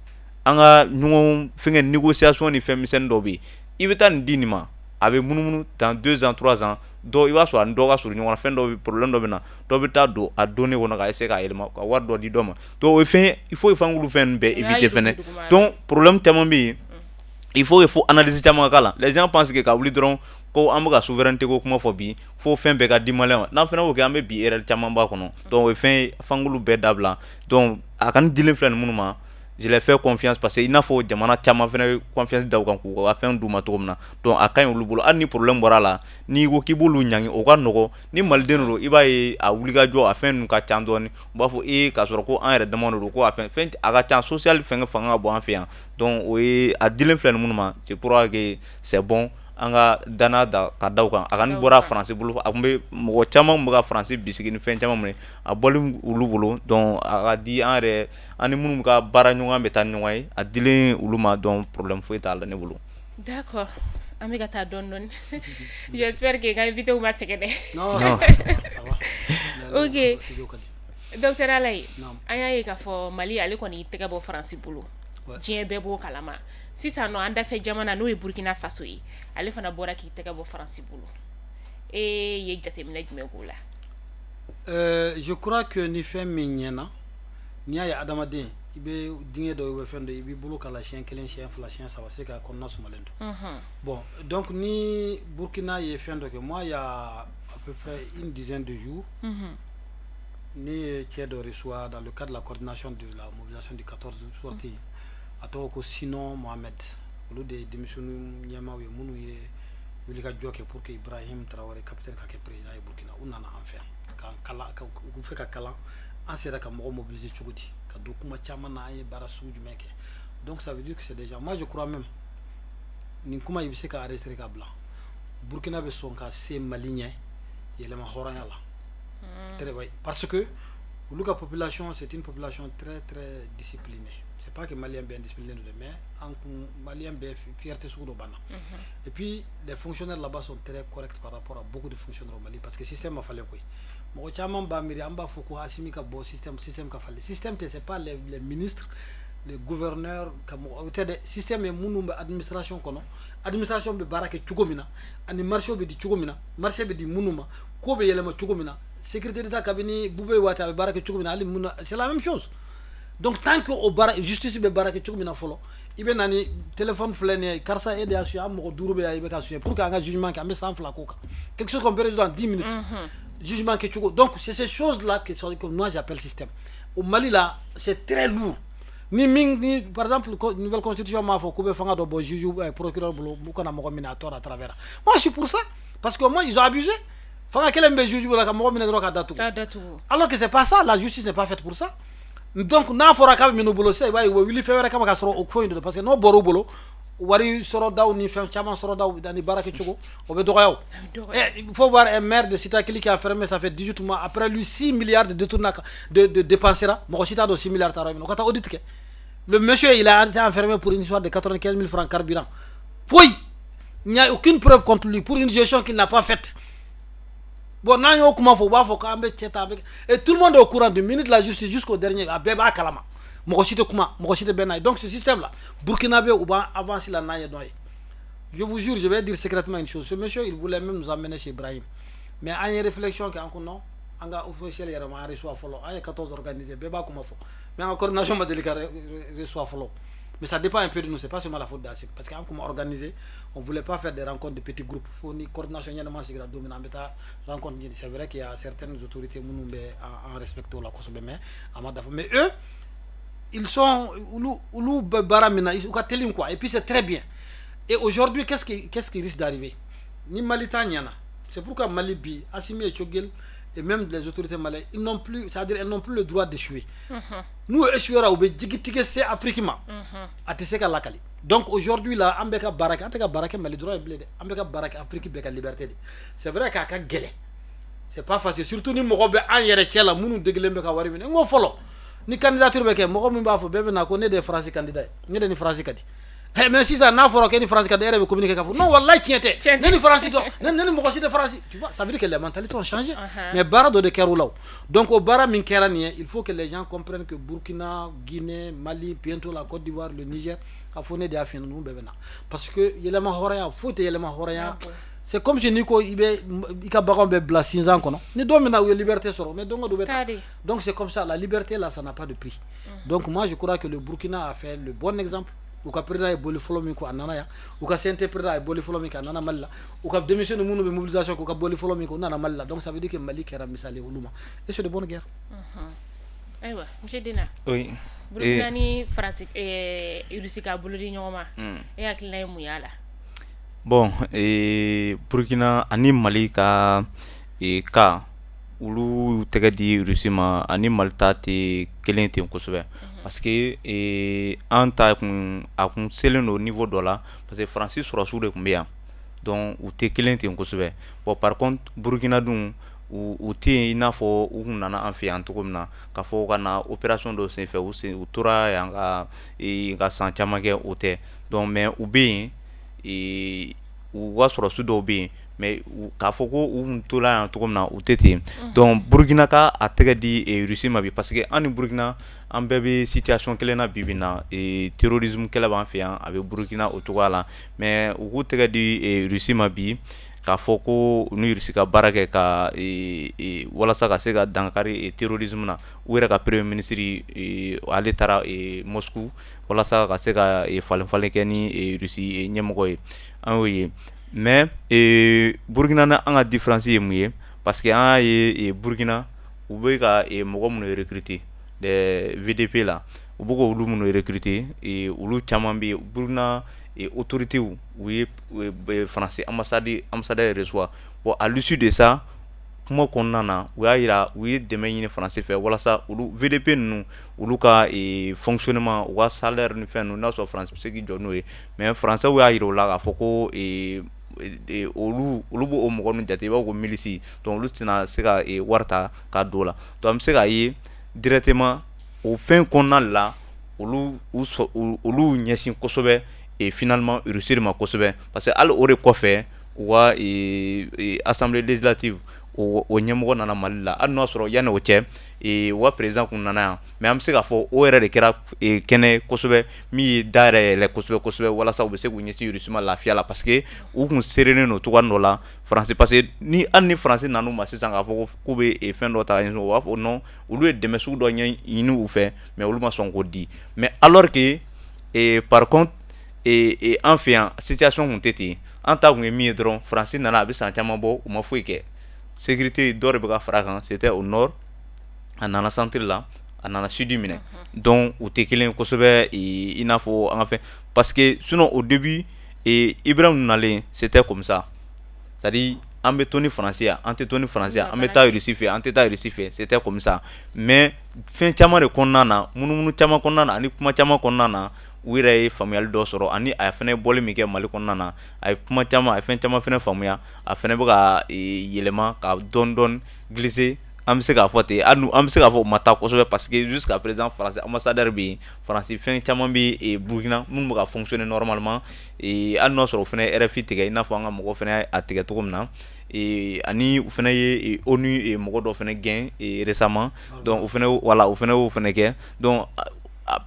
an ka ɲɔgɔn fɛngɛ négociation ni fɛn misɛnnin dɔw bɛ yen, i bɛ taa nin di nin ma, a bɛ munumunu dans 2 ans, 3 ans, dɔw i b'a sɔrɔ a ni dɔ ka surun ɲɔgɔn na, fɛn dɔ bɛ, problème dɔ bɛ na, dɔ bɛ taa don a données kɔnɔ ka essayer k'a yɛlɛma ka wari dɔ di dɔ ma. Donc o ye fɛn ye, il faut f'an k'olu fɛn ninnu bɛɛ éviter fɛnɛ. Donc problème caman bɛ yen, il faut analyse caman ka k'a la. Les gens pensent que ka wuli dɔrɔn ko an bɛ ka souveraineté ko kuma fɔ bi, fo fɛn bɛɛ ka di malien ma. N'an fana y'o kɛ, an bɛ bi erreur caman b'a kɔnɔ. Donc o ye fɛn ye, f'an k'olu bɛɛ dabila. Donc a kɔni dilen filɛ nin minnu ma, je les fais confiance, parce que i n'a fɔ jamana caman fana bɛ confiance da u kan k'u ka fɛn d'u ma cogo min na. Donc a ka ɲi olu bolo. Hali ni problème bɔra a la, n'i ko k'i b'olu ɲangi, o ka nɔgɔn. Ni maliden don, i b'a ye a wulikajɔ, a fɛn ninnu ka ca dɔɔni, u b'a fɔ ee, k'a sɔrɔ ko an yɛrɛ dama de don, ko a fɛn fɛn a ka ca, social fɛngɛ fanga ka bon an fɛ yan. Donc o ye a dilen filɛ nin minnu ma, je crois que c'est bon. An ka danaya da ka da kan, a ka bɔra Faransi bolo, a tun bɛ mɔgɔ caman bɛ ka Faransi bisigi ni fɛn caman minɛ, a bɔlen olu bolo. Donc a ka di an yɛrɛ, an ni minnu ka baara ɲɔgɔn bɛ taa ni ɲɔgɔn ye, a dilen olu ma. Donc problème foyi t'a la ne bolo. D'accord, an bɛ ka taa dɔɔnin dɔɔnin. J'espère que n ka invité ma sɛgɛn dɛ. Non, ça va. Ok, docteur Alayi, an y'a ye k'a fɔ Mali, ale kɔni tɛgɛ bɔ Faransi bolo, diɲɛ bɛɛ b'o kalama. Sisan nɔ, an dafɛ jamana, n'o ye Burkina Faso ye, ale fana bɔra k'i tɛgɛ bɔ Faransi bolo. E ye jateminɛ jumɛn k'o la? Je crois que ni fɛn min ɲɛna, n'i y'a ye adamaden i bɛ dingɛ dɔ, i bɛ fɛn dɔ, i b'i bolo k'a la siɲɛ kelen, siɲɛ fila, siɲɛ saba, se ka kɔnɔna sumalen to. Bon, donc ni Burkina ye fɛn dɔ kɛ, moi, il y a à peu près une dizaine de jours, ne ye cɛ dɔ reçoit dans le cadre de la coordination de la mobilisation du 14 sorti, a tɔgɔ ko Sinon Mohamed. Olu de ye denmisɛnnin ɲɛmaaw ye minnu ye wulikajɔ kɛ pour que Ibrahim Traoré, capitaine, ka kɛ président ye Burkina. U nana an fɛ yan k'an kalan, u fɛ ka kalan an sera ka mɔgɔ mobiliser cogo di, ka don kuma caman na, an ye baara sugu jumɛn kɛ. Donc ça veut dire que c'est déjà, moi je crois même, nin kuma i bɛ se ka enregistrer ka bila, Burkina bɛ sɔn ka se Mali ɲɛ yɛlɛma hɔrɔnya la. Très bien, parce que olu ka population, c'est une population très très disciplinée. C'est pas que malien bɛɛ indiscipliné don dɛ, mais an kun malien bɛɛ fierté sugu dɔ banna. Et puis les fonctionnaires là-bas sont très corrects par rapport à beaucoup de fonctionnaires au Mali, parce que système ma falen koyi. Mɔgɔ caman b'a miiri, an b'a fɔ ko Assimi ka bɔ, système ka falen. Système tɛ, c'est pas les ministres, les gouverneurs ka mɔgɔ, o tɛ dɛ. Système ye minnu bɛ administration kɔnɔ, administration bɛ baara kɛ cogo min na, ani marché bɛ di cogo min na, marché bɛ di minnu ma, ko bɛ yɛlɛma cogo min na, sécurité d'État kabini Boubèye waati a bɛ baara kɛ cogo min na, hali mun na, c'est la même chose. Donc tant que o baara, justice bɛ baara kɛ cogo min na fɔlɔ, i bɛ na ni téléphone filɛ nin ye, karisa e de y'a suɲɛ, an mɔgɔ duuru bɛ yan, i bɛ ka suɲɛ, pour que an ka jugement kɛ, an bɛ 100 k'o kan, quelque chose qu'on peut résoudre en 10 minutes, jugement kɛ cogo. Donc c'est ces choses là que moi j'appelle système. Au Mali là, c'est très lourd. Ni min ni, par exemple, nouvelle constitution m'a fɔ k'u bɛ fanga dɔ bɔ juge, procureur bolo, u kana mɔgɔ minɛ à tort, à travers. Moi je suis pour ça, parce que moi, ils ont abusé. Fanga kelen bɛ juge bolo ka mɔgɔ minɛ dɔrɔn ka datugu, alors que c'est pas ça, la justice n'est pas faite pour ça. Donc n'a fɔra k'a bɛ minɛ u bolo sisan, i b'a ye u bɛ wuli fɛn wɛrɛ kama ka sɔrɔ o foyi don, parce que n'o bɔra u bolo, wari sɔrɔdaw ni fɛn caman sɔrɔdaw ani baara kɛcogo, o bɛ dɔgɔya. O il faut voir un maire de Sitakili qui a fermé, ça fait 18 mois après lui, 6 milliards de détournement de dépensera, mɔgɔ si t'a dɔn 6 milliards taara min, o ka taa audit kɛ. Le monsieur, il a été enfermé pour une histoire de 95 000 francs carburant. Foyi, il n'y a aucune preuve contre lui, pour une gestion qu'il n'a pas faite. Bon, n'an y'o kuma fɔ, u b'a fɔ k'an bɛ cɛ ta, et tout le monde est au courant, du ministre de la justice jusqu'au dernier, a bɛɛ b'a kalama, mɔgɔ si tɛ kuma, mɔgɔ si tɛ bɛn n'a ye. Donc ce système là, Burkina bɛ, u b'an avancer la n'an ye dɔn ye. Je vous jure, je vais dire secrètement une chose: ce monsieur, il voulait même nous amener chez Ibrahim, mais an ye réflexion kɛ, an ko non, an ka officiel yɛrɛ ma an reçoit fɔlɔ. An ye 14 organisé, bɛɛ b'a kuma fɔ, mais an ka coordination ma deli ka reçoit fɔlɔ. Mais ça dépend un peu de nous, c'est pas seulement la faute d'Assim, parce qu'an kuma organisé, on voulait pas faire des rencontres de petits groupes. Fo ni coordination ɲɛnama sigira don min na, an bɛ taa rencontre ɲini. C'est vrai qu'il y a certaines autorités minnu bɛ an respecté o la kosɛbɛ, mais a ma dafa. Mais eux, ils sont, olu bɛ baara min na, u ka teli quoi, et puis c'est très bien. Et aujourd'hui, qu'est-ce qui risque d'arriver ni Mali ta ɲɛna? C'est pourquoi Mali bi, Assimi et Choguel et même les autorités maliennes, ils n'ont plus, c'est-à-dire elles n'ont plus le droit d'échouer. N'u échouera, u bɛ jigitigɛ se Afrique ma, a tɛ se ka lakali. Donc aujourd'hui là, an bɛ ka baara kɛ, an tɛ ka baara kɛ Mali dɔrɔn ye bilen dɛ, an bɛ ka baara kɛ Afrique bɛɛ ka liberté de. C'est vrai k'a ka gɛlɛn, c'est pas facile, surtout ni mɔgɔ bɛ an yɛrɛ cɛ la minnu degelen bɛ ka wari minɛ. N ko fɔlɔ, ni candidature bɛ kɛ, mɔgɔ min b'a fɔ, bɛɛ bɛ na ko ne de ye France candidat ye, ne de ni France ka di. Mais sisan n'a fɔra k'e ni France ka di, e yɛrɛ bɛ communiquer k'a fɔ non, walahi tiɲɛ tɛ, ne ni France dɔn, ne ni mɔgɔ si tɛ France. Tu vois, ça veut dire que les mentalités ont changé. Mais baara dɔ de kɛra o la o. Donc o baara min kɛra nin ye, il faut que les gens comprennent que Burkina, Guinée, Mali, bientôt la Côte d'Ivoire, le Niger, k'a fɔ ne de y'a fi ɲɛna, ninnu bɛɛ bɛ na, parce que yɛlɛma hɔrɔnya foyi tɛ yɛlɛma hɔrɔnya. C'est comme si n'i ko i bɛ i ka baganw bɛ bila sinzan kɔnɔ, ni don min na u ye liberté sɔrɔ, mais don o don bɛ taa. Donc c'est comme ça, la liberté là, ça n'a pas de prix. Donc moi je crois que le Burkina a fait le bon exemple. U ka président ye boli fɔlɔ min ko, a nana yan. U ka CNT président ye boli fɔlɔ min kɛ, a nana Mali la. U ka denmisɛnnin minnu bɛ mobilisation kɛ, u ka boli fɔlɔ min kɛ, u nana Mali la. Donc ça veut dire que Mali kɛra misali ye olu ma, et c'est de bonne guerre. Ayiwa, monsieur Dena. Oui. Burkina ni Faransi, Russie ka bolo di ɲɔgɔn ma, e hakilina ye mun y'a la? Bon, Burkina ani Mali ka ka olu tɛgɛ di Russie ma ani Mali ta tɛ kelen ten kosɛbɛ, parce que an ta kun, a kun selen don niveau dɔ la, parce que Faransi sɔrɔsiw de tun bɛ yan. Donc u tɛ kelen ten kosɛbɛ. Bon, par contre, Burukina dun, u tɛ yen i n'a fɔ u kun nana an fɛ yan cogo min na, k'a fɔ ka na opération dɔ senfɛ, u sen u tora yan ka san caman kɛ, o tɛ. Donc mais u bɛ yen, u ka sɔrɔdasi dɔw bɛ yen, mais k'a fɔ ko u kun tora yan cogo min na, u tɛ ten. Donc Burukina ka a tɛgɛ di Russie ma bi, parce que an ni Burukina, an bɛɛ bɛ situation kelen na bi bi in na. Terrorisme kɛlɛ b'an fɛ yan, a bɛ Burukina o cogoya la. Mais u k'u tɛgɛ di Russie ma bi, k'a fɔ ko u ni Russie ka baara kɛ ka walasa ka se ka dankari terrorisme na. U yɛrɛ ka premier ministre, ale taara Moscou walasa ka se ka falen falen kɛ ni Russie ɲɛmɔgɔ ye, an y'o ye. Mais Burukina ni an ka différence ye mun ye? Parce que an y'a ye, Burukina, u bɛ ka mɔgɔ minnu recruter, des VDP la, u bɛ k'olu minnu recruter, olu caman bɛ yen. Burukina autorités, u ye Faransi ambassade ambassadeur reçoit. Bon, à l'issue de ça, kuma kɔnɔna na, u y'a jira, u ye dɛmɛ ɲini Faransi fɛ walasa olu VDP ninnu, olu ka fonctionnement, u ka salaire ni fɛn ninnu, n'a sɔrɔ Faransi bɛ se k'i jɔ n'o ye. Mais Faransɛw y'a jira u la k'a fɔ ko olu b'o mɔgɔ ninnu jate i b'a fɔ ko milice. Donc olu tɛna se ka wari ta ka don o la. Donc an bɛ se k'a ye directement o fɛn kɔnɔna la, olu ɲɛsin kosɛbɛ et finalement Russie ma kosɛbɛ, parce que hali o de kɔfɛ, u ka assemblée législative, o ɲɛmɔgɔ nana Mali la. Hali n'o y'a sɔrɔ yanni o cɛ, u ka président kun nana yan, mais an bɛ se k'a fɔ o yɛrɛ de kɛra kɛnɛ kosɛbɛ min ye da yɛrɛ yɛlɛ kosɛbɛ kosɛbɛ, walasa u bɛ se k'u ɲɛsin Russie ma lafiya la, parce que u kun serennen don cogoya dɔ la Faransi. Parce que ni hali ni Faransi nan'u ma sisan k'a fɔ k'u bɛ fɛn dɔ ta ka ɲɛsin, u b'a fɔ non, olu ye dɛmɛ sugu dɔ ɲini u fɛ, mais olu ma sɔn k'o di. Mais alors que par contre, an fɛ yan, situation kun tɛ ten. An ta kun ye min ye dɔrɔn, Faransi nana, a bɛ san caman bɔ, u ma foyi kɛ. Sécurité dɔ de bɛ ka fara a kan, c'était au nord, a nana centre la, a nana sud minɛ. Donc u tɛ kelen kosɛbɛ i n'a fɔ an ka fɛn, parce que sinon au début, Ibrahim nalen, c'était comme ça, c'est à dire an bɛ to ni Faransi yan, an tɛ to ni Faransi yan, an bɛ taa Russie fɛ, an tɛ taa Russie fɛ, c'était comme ça. Mais fɛn caman de kɔnɔna na, munumunu caman kɔnɔna na ani kuma caman kɔnɔna na, u yɛrɛ ye faamuyali dɔ sɔrɔ. Ani a fana ye bɔli min kɛ Mali kɔnɔna na, a ye kuma caman, a ye fɛn caman fana faamuya. A fana bɛ ka yɛlɛma ka dɔɔni dɔɔni glisser, an bɛ se k'a fɔ ten. Hali an bɛ se k'a fɔ u ma taa kosɛbɛ, parce que jusqu'à présent, Faransi ambassadeur bɛ yen, Faransi fɛn caman bɛ Burukina minnu bɛ ka fonctionner normalement, hali n'o y'a sɔrɔ o fana ye RFI tigɛ, i n'a fɔ an ka mɔgɔw fana a tigɛ cogo min na. Ani u fana ye ONU mɔgɔ dɔ fana gɛn récemment. Donc o fana, voilà, o fana y'o fana kɛ. Donc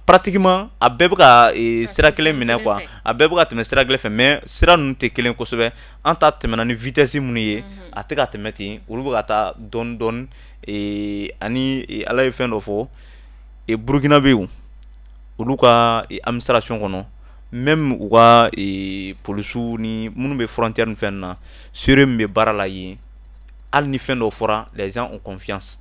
pratiquement a bɛɛ bɛ ka sira kelen minɛ quoi, a bɛɛ bɛ ka tɛmɛ sira kelen fɛ, mais sira ninnu tɛ kelen kosɛbɛ. An ta tɛmɛna ni vitesse minnu ye, a tɛ ka tɛmɛ ten, olu bɛ ka taa dɔɔni dɔɔni. Ani Ala ye fɛn dɔ fɔ, Burukina bɛ yen, olu ka administration kɔnɔ, même u ka polisiw ni minnu bɛ frontière ni fɛn na, seere min bɛ baara la yen, hali ni fɛn dɔ fɔra, les gens ont confiance.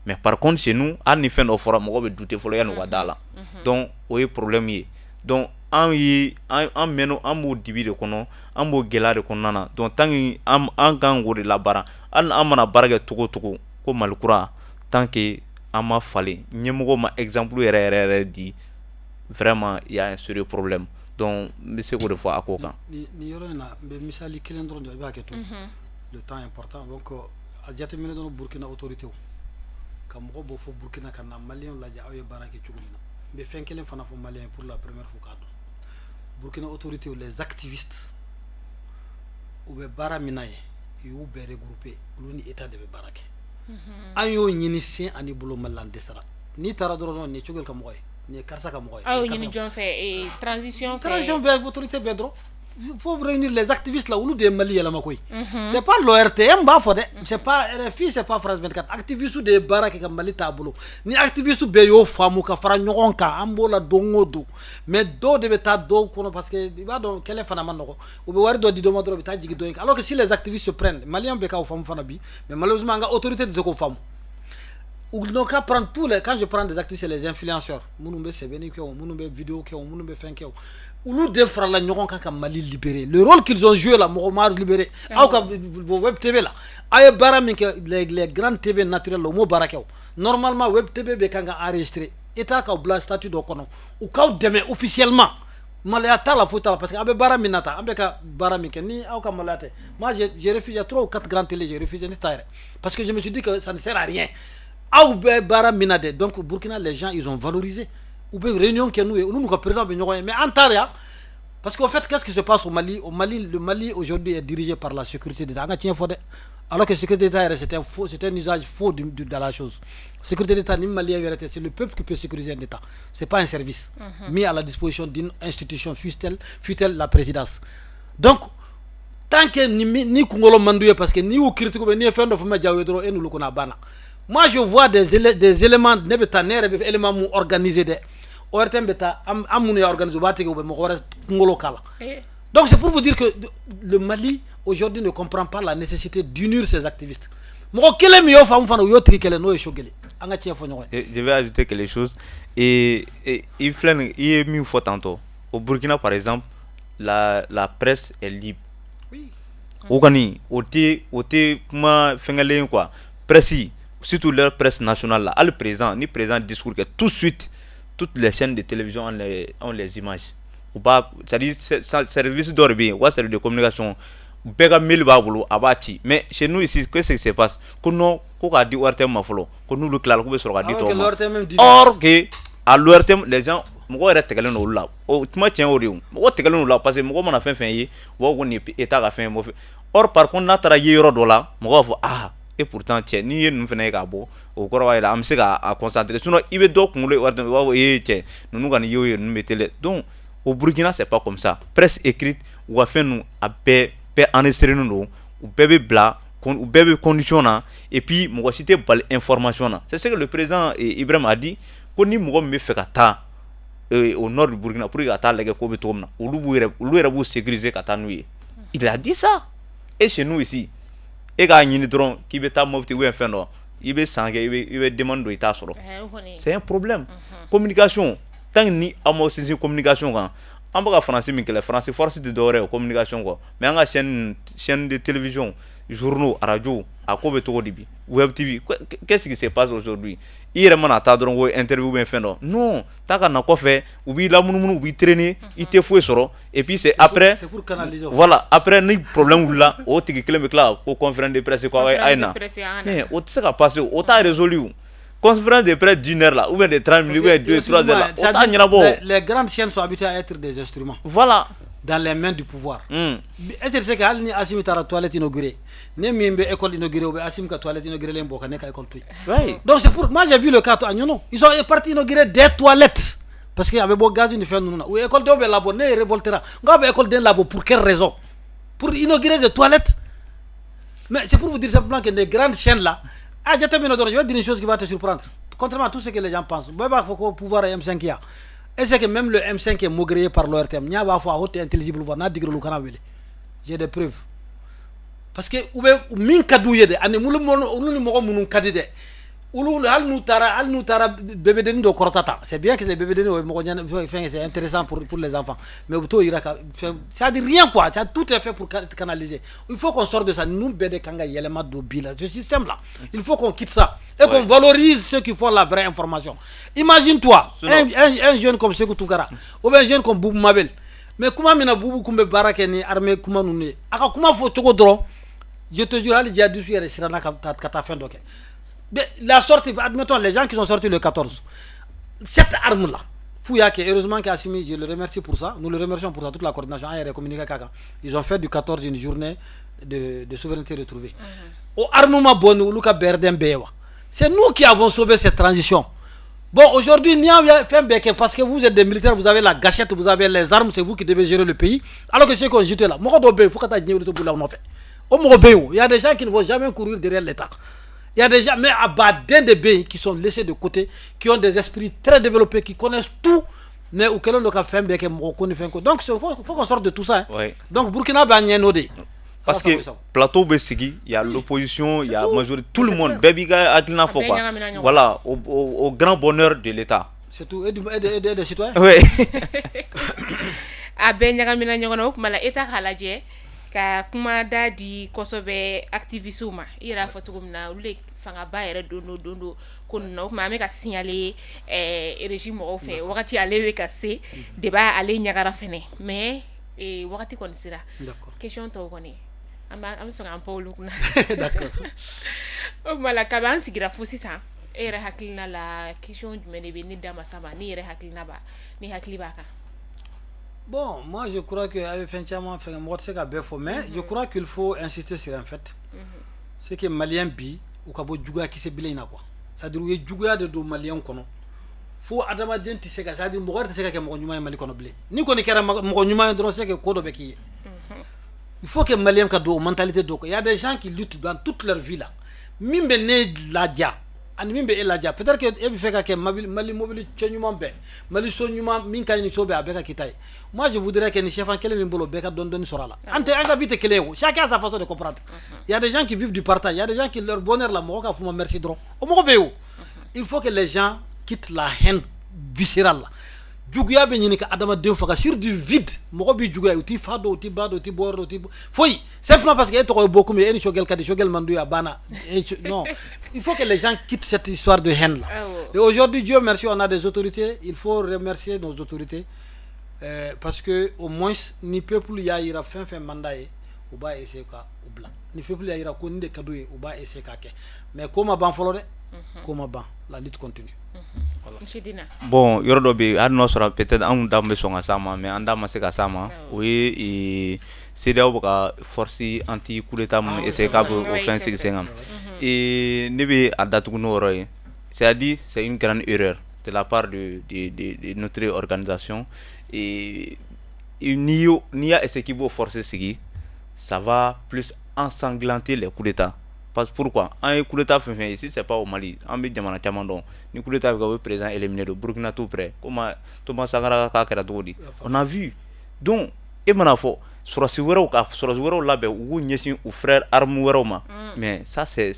Mais par contre, chez nous, hali ni fɛn dɔ fɔra, mɔgɔ bɛ douter fɔlɔ yanni u ka da la. Donc o ye problème ye. Donc an ye an mɛnna, an b'o dibi de kɔnɔ, an b'o gɛlɛya de kɔnɔna na. Donc tant que an kan k'o de labaara, hali an mana baara kɛ cogo o cogo ko Mali kura, tant que an ma falen, ɲɛmɔgɔw ma exemple yɛrɛ yɛrɛ yɛrɛ di, vraiment il y a un sérieux problème. Donc n bɛ se k'o de fɔ a ko kan. Nin yɔrɔ in na, n bɛ misali kelen dɔrɔn de, i b'a kɛ to, le temps est important. Donc a jateminɛ dɔrɔn, Burukina autorité ka mɔgɔ bɔ fo Burukina ka na Maliyɛnw lajɛ, aw ye baara kɛ cogo min na. N bɛ fɛn kelen fana fɔ Maliyɛn pour la première fois k'a dɔn: Burukina autorité, les activistes, u bɛ baara min na yen, u y'u bɛɛ regrouper, olu ni état de bɛ baara kɛ. An y'o ɲini sen ani bolo, Mali la, an dɛsɛra. N'i taara dɔrɔn, nin ye Choguel ka mɔgɔ ye, nin ye karisa ka mɔgɔ ye. Aw y'o ɲini jɔn fɛ? Transition fɛ? Transition bɛɛ, autorité bɛɛ dɔrɔn. Il faut réunir les activistes là, olu de ye Mali yɛlɛma koyi. C'est pas l'ORTM b'a fɔ dɛ, c'est pas RFI, c'est pas France 24. Activistes de ye baara kɛ ka Mali taabolo. Ni activistes bɛɛ y'o faamu ka fara ɲɔgɔn kan, an b'o la don o don. Mais dɔw de bɛ taa dɔw kɔnɔ, parce que i b'a dɔn, kɛlɛ fana ma nɔgɔ, u bɛ wari dɔ di dɔ ma dɔrɔn, u bɛ taa jigin dɔ in kan. Alors que si les activistes se prennent, Maliens bɛ k'o faamu fana bi, mais malheureusement an ka autorité de tɛ k'o faamu. Ou n'ont qu'à prendre tous les, quand je prends des activistes, c'est les influenceurs, minnu bɛ sɛbɛnni kɛ o, minnu bɛ vidéo kɛ o, minnu bɛ fɛn kɛ o, olu de farala ɲɔgɔn kan ka Mali libérer. Le rôle qu'ils ont joué là, mɔgɔ ma libérer. Aw ka web TV la, aw ye baara min kɛ, les grandes TV naturelles la, u m'o baara kɛ o. Normalement, web TV bɛ kan ka enregistrer, état k'aw bila statut dɔ kɔnɔ, u k'aw dɛmɛ officiellement. Maloya t'a la, foyi t'a la, parce que an bɛ baara min na tan, an bɛ ka baara min kɛ ni aw ka maloya tɛ. Moi, j'ai refusé trois ou quatre grandes télé, j'ai refusé, ne t'a yɛrɛ, parce que je me suis dit que ça ne sert à rien. Aw bɛ baara min na dɛ, donc Burkina, les gens, ils ont valorisé, u bɛ réunion kɛ n'u ye, olu n'u ka président bɛ ɲɔgɔn ye, mais an t'a yan. Parce qu'au fait, qu'est-ce qui se passe au Mali? Au Mali, le Mali aujourd'hui est dirigé par la sécurité d'État. An ka tiɲɛ fɔ dɛ. Alors que sécurité d'État yɛrɛ, c'est un faux, c'est un usage faux de la chose. Sécurité d'État ni malien yɛrɛ tɛ, c'est le peuple qui peut sécuriser un État. C'est pas un service mis à la disposition d'une institution, fût-elle la présidence. Donc tant que ni kunkolo man d'u ye, parce que n'i y'u critique, n'i ye fɛn dɔ fɔ ma diya u ye dɔrɔn, e n'olu kɔnɔ a banna. Moi, je vois des éléments, ne bɛ taa, ne yɛrɛ bɛ élément mun organiser dɛ, ORTM bɛ taa, an minnu y'a organiser, u b'a tigɛ, u bɛ mɔgɔ wɛrɛ kunkolo k'a la. Donc c'est pour vous dire que le Mali aujourd'hui ne comprend pas la nécessité d'unir ses activistes. Mɔgɔ kelen min y'o faamu fana, u y'o tigi kɛlɛ, n'o ye Choguel. An ka tiɲɛ fɔ ɲɔgɔn ye. Je vais ajouter quelque chose. Et i filɛ nin, i ye min fɔ tantôt, au Burkina par exemple, la presse est libre. O kɔni, o tɛ kuma fɛngɛlen quoi. Presse, surtout leur presse nationale là, hali président, ni président discours kɛ, tout de suite toutes les chaînes de télévision ont les images. U b'a, c'est-à-dire service dɔ de bɛ yen, u ka service de communication bɛɛ ka mail b'a bolo, a b'a ci. Mais chez nous ici, qu'est-ce qui se passe? Ko non, ko k'a di ORTM ma fɔlɔ, ko n'olu tilala, k'u bɛ sɔrɔ k'a di tɔw ma. Or que à l'ORTM, les gens, mɔgɔ yɛrɛ tɛgɛlen don olu la. O kuma tiɲɛ o de ye, mɔgɔ tɛgɛlen don la, parce que mɔgɔ mana fɛn fɛn ye, u b'a fɔ ko nin ye État ka fɛn ye. Or par contre, n'a taara ye yɔrɔ dɔ la, mɔgɔw b'a fɔ: ah, et pourtant cɛ, n'i ye ninnu fana ye k'a bɔ, o kɔrɔ b'a jira an bɛ se k'a concentrer. Sinon i bɛ dɔ kunkolo ye ORTM, u b'a fɔ: ee cɛ, ninnu kɔni ye o ye, ninnu bɛ télé. Donc au Burkina, c'est pas comme ça. Presse écrite, u ka fɛn ninnu, a bɛɛ enregistré don, u bɛɛ bɛ bila, u bɛɛ bɛ condition na, et puis mɔgɔ si tɛ bali information na. C'est ce que le président Ibrahim a dit, ko ni mɔgɔ min bɛ fɛ ka taa au nord du Burkina pour que ka taa lajɛ ko bɛ cogo min na, olu b'u yɛrɛ, olu yɛrɛ b'u sécuriser ka taa n'u ye. Il a dit ça. Et chez nous ici, e k'a ɲini dɔrɔn k'i bɛ taa Mopti ou bien fɛn dɔ, i bɛ san kɛ, i bɛ demande don, i t'a sɔrɔ. C'est un problème. Communication, tant que ni aw m'aw sinsin communication kan, an bɛ ka Faransi min kɛlɛ, Faransi force tɛ dɔwɛrɛ ye communication kɔ. Mais an ka chaîne de télévision, journaux, radio, a ko bɛ cogo di bi? Web TV, qu'est-ce qui se passe aujourd'hui? I yɛrɛ mana taa dɔrɔn ko interview bɛ fɛn dɔ, non, taa ka na kɔfɛ, u b'i lamunumunu, u b'i traîner, i tɛ foyi sɔrɔ. Et puis c'est après, voilà, après ni problème wulila, o tigi kelen bɛ tila ko conférence de presse, ko a ye na. Mais o tɛ se ka passer, o t'a résolu. Conférence de presse d'une heure là, ou bien de 30 minutes, ou bien 2, 3 heures là, o t'a ɲɛnabɔ. Les grandes chaînes sont habituées à être des instruments dans les mains du pouvoir. Est-ce que c'est que hali ni Assimi taara toilette inaugurée, ne min bɛ école inaugurée, u bɛ Assimi ka toilette inaugurée bɔ ka ne ka école to yen? Donc c'est pour moi, j'ai vu le cas à Niono, ils sont partis inaugurer des toilettes parce que a bɛ bɔ gaz ni fɛn ninnu na, u ye école denw bɛ labɔ. Ne révoltera n k'a bɛ école den labɔ pour quelle raison? Pour inaugurer des toilettes? Mais c'est pour vous dire simplement que les grandes chaînes là, a jateminɛ dɔrɔn, je vais dire une chose qui va te surprendre. Contrairement à tout ce que les gens pensent, bɛɛ b'a fɔ ko pouvoir ye M5 ya. Est ce que même le M5 est maugréé par l'ORTM? N b'a fɔ a haute intelligible voix n'a digir'olu kana wele. J'ai des preuves, parce que u bɛ min ka d'u ye dɛ, ani olu ni mɔgɔ minnu ka di dɛ, olu hali n'u taara bébédennin dɔ kɔrɔta ta, c'est bien que c'est bébédennin, o ye mɔgɔ ɲɛna fɛn, c'est intéressant pour les enfants, mais u bɛ t'o yira ka fɛn, c'est à dire rien quoi, tout est fait pour canaliser. Il faut qu'on sorte de ça. Ninnu bɛɛ de kan ka yɛlɛma don bi la, ce système là, il faut qu'on quitte ça et qu'on valorise ceux qui font la vraie information. Imagine-toi un jeune comme Sékou Tounkara ou bien un jeune comme Boubou Mabel. Mais kuma min na Boubou kun bɛ baara kɛ ni armée kuma ninnu ye, a ka kuma fɔ cogo dɔrɔn, je te jure, hali djihadiste yɛrɛ siranna ka taa fɛn dɔ kɛ. La sortie, admettons, les gens qui sont sortis le 14, cette arme-là, Fouillak, heureusement qu'Assimi, je le remercie pour ça, nous le remercions pour ça, toute la coordination, ils ont fait du 14 une journée de souveraineté retrouvée. Au armement bon, c'est nous qui avons sauvé cette transition. Bon, aujourd'hui, n'y a fait parce que vous êtes des militaires, vous avez la gâchette, vous avez les armes, c'est vous qui devez gérer le pays. Alors que ceux qui ont jeté là, il faut que il y a des gens qui ne vont jamais courir derrière l'État. Il y a des gens, mais à baden de pays qui sont laissés de côté, qui ont des esprits très développés, qui connaissent tout, mais auquel on a fait bien. Donc il faut qu'on sorte de tout ça. Hein. Donc Burkina b'a ɲɛ. Parce que plateau bɛ sigi, il y a l'opposition, il y a majorité, tout le monde, bɛɛ b'i ka hakilina fɔ quoi. Voilà, au grand bonheur de l'État. C'est tout, et des citoyens. Oui. A bɛɛ ɲagamina ɲɔgɔn na, o tuma la État k'a lajɛ. Ka kuma da di kosɛbɛ activistes ma, i yɛrɛ y'a fɔ cogo min na, olu de fangaba yɛrɛ don ko ninnu na. O tuma an bɛ ka signaler régie mɔgɔw fɛ, wagati ale bɛ ka se débat ale ɲagara fɛnɛ, mais wagati kɔni sera. Question tɔw kɔni, an bɛ sɔn k'an pan olu kunna. O tuma la, kabi an sigira fo sisan, e yɛrɛ hakilina la, question jumɛn de bɛ ni da ma s'a ma, ni yɛrɛ hakilina b'a ni hakili b'a kan? Bon, moi je crois que a bɛ fɛn caman fɛn, mɔgɔ tɛ se ka bɛɛ fɔ, mais je crois qu'il faut insister sur un fait, c'est que malien bi, u ka bɔ juguya kisɛ bilen in na quoi. C'est à dire, u ye juguya de don malien kɔnɔ fo adamaden tɛ se ka, c'est à dire mɔgɔ yɛrɛ tɛ se ka kɛ mɔgɔ ɲuman ye Mali kɔnɔ bilen. Ni kɔni kɛra mɔgɔ ɲuman ye dɔrɔn, c'est que ko dɔ bɛ k'i ye. Il faut que malien ka don o mentalité dɔ kɔ. Il y a des gens qui luttent dans toute leur vie là. Min bɛ ne laja ani min bɛ e laja, peut-être que e bɛ fɛ ka kɛ Mali mobili cɛ ɲuman bɛɛ, Mali so ɲuman min ka ɲi ni so bɛɛ, a bɛɛ ka k'i ta ye. Moi je voudrais que ni sɛfan kelen min bolo, bɛɛ ka dɔɔni dɔɔni sɔrɔ a la. An tɛ, an ka vie tɛ kelen ye o. Chacun a sa façon de comprendre. Il y a des gens qui vivent du partage, il y a des gens qui, leur bonheur la, mɔgɔ ka f'u ma merci dɔrɔn, o mɔgɔ bɛ yen o. Il faut que les gens quittent la haine viscérale la. Juguya bɛ ɲini ka adamaden faga sur du vide. Mɔgɔ b'i juguya, u t'i fa dɔn, u t'i ba dɔn, u t'i bɔ yɔrɔ dɔn, u t'i foyi, simplement parce que e tɔgɔ ye Bokum ye, e ni Choguel ka di, Choguel man d'u ye, a banna. Non, il faut que les gens quittent cette histoire de haine là. Et aujourd'hui, Dieu merci, on a des autorités. Il faut remercier nos autorités, parce que au moins ni peuple y'a yira fɛn fɛn man d'a ye, u b'a essayer ka u bila. Ni peuple y'a yira ko nin de ka d'u ye, u b'a essayer k'a kɛ. Mais ko ma ban fɔlɔ dɛ, ko ma ban, la lutte continue. Bon, yɔrɔ dɔ bɛ yen, hali n'o sɔrɔ peut-être anw da bɛ sɔn ka s'a ma, mais an da ma se ka s'a ma, o ye CEDEAO bɛ ka force anti coup d'état mun essayer k'a bɛ o fɛn sigi sen kan. Ne bɛ a datugu n'o yɔrɔ ye, c'est-à-dire c'est une grande erreur de la part de notre organisation. Et n'i y'a essayer k'i b'o force sigi, ça va plus ensanglanter les coups d'état. Parce que pourquoi? An ye coup d'état fɛn fɛn ye, si c'est pas au Mali, an bɛ jamana caman dɔn, ni coup d'état bɛ kɛ, u bɛ président éliminer de. Burkina tout près, komi Thomas Sankara k'a kɛra cogo di, on a vu. Donc e mana fɔ sɔrɔdasi wɛrɛw ka sɔrɔdasi wɛrɛw labɛn, u k'u ɲɛsin u frère arme wɛrɛw ma, mais ça c'est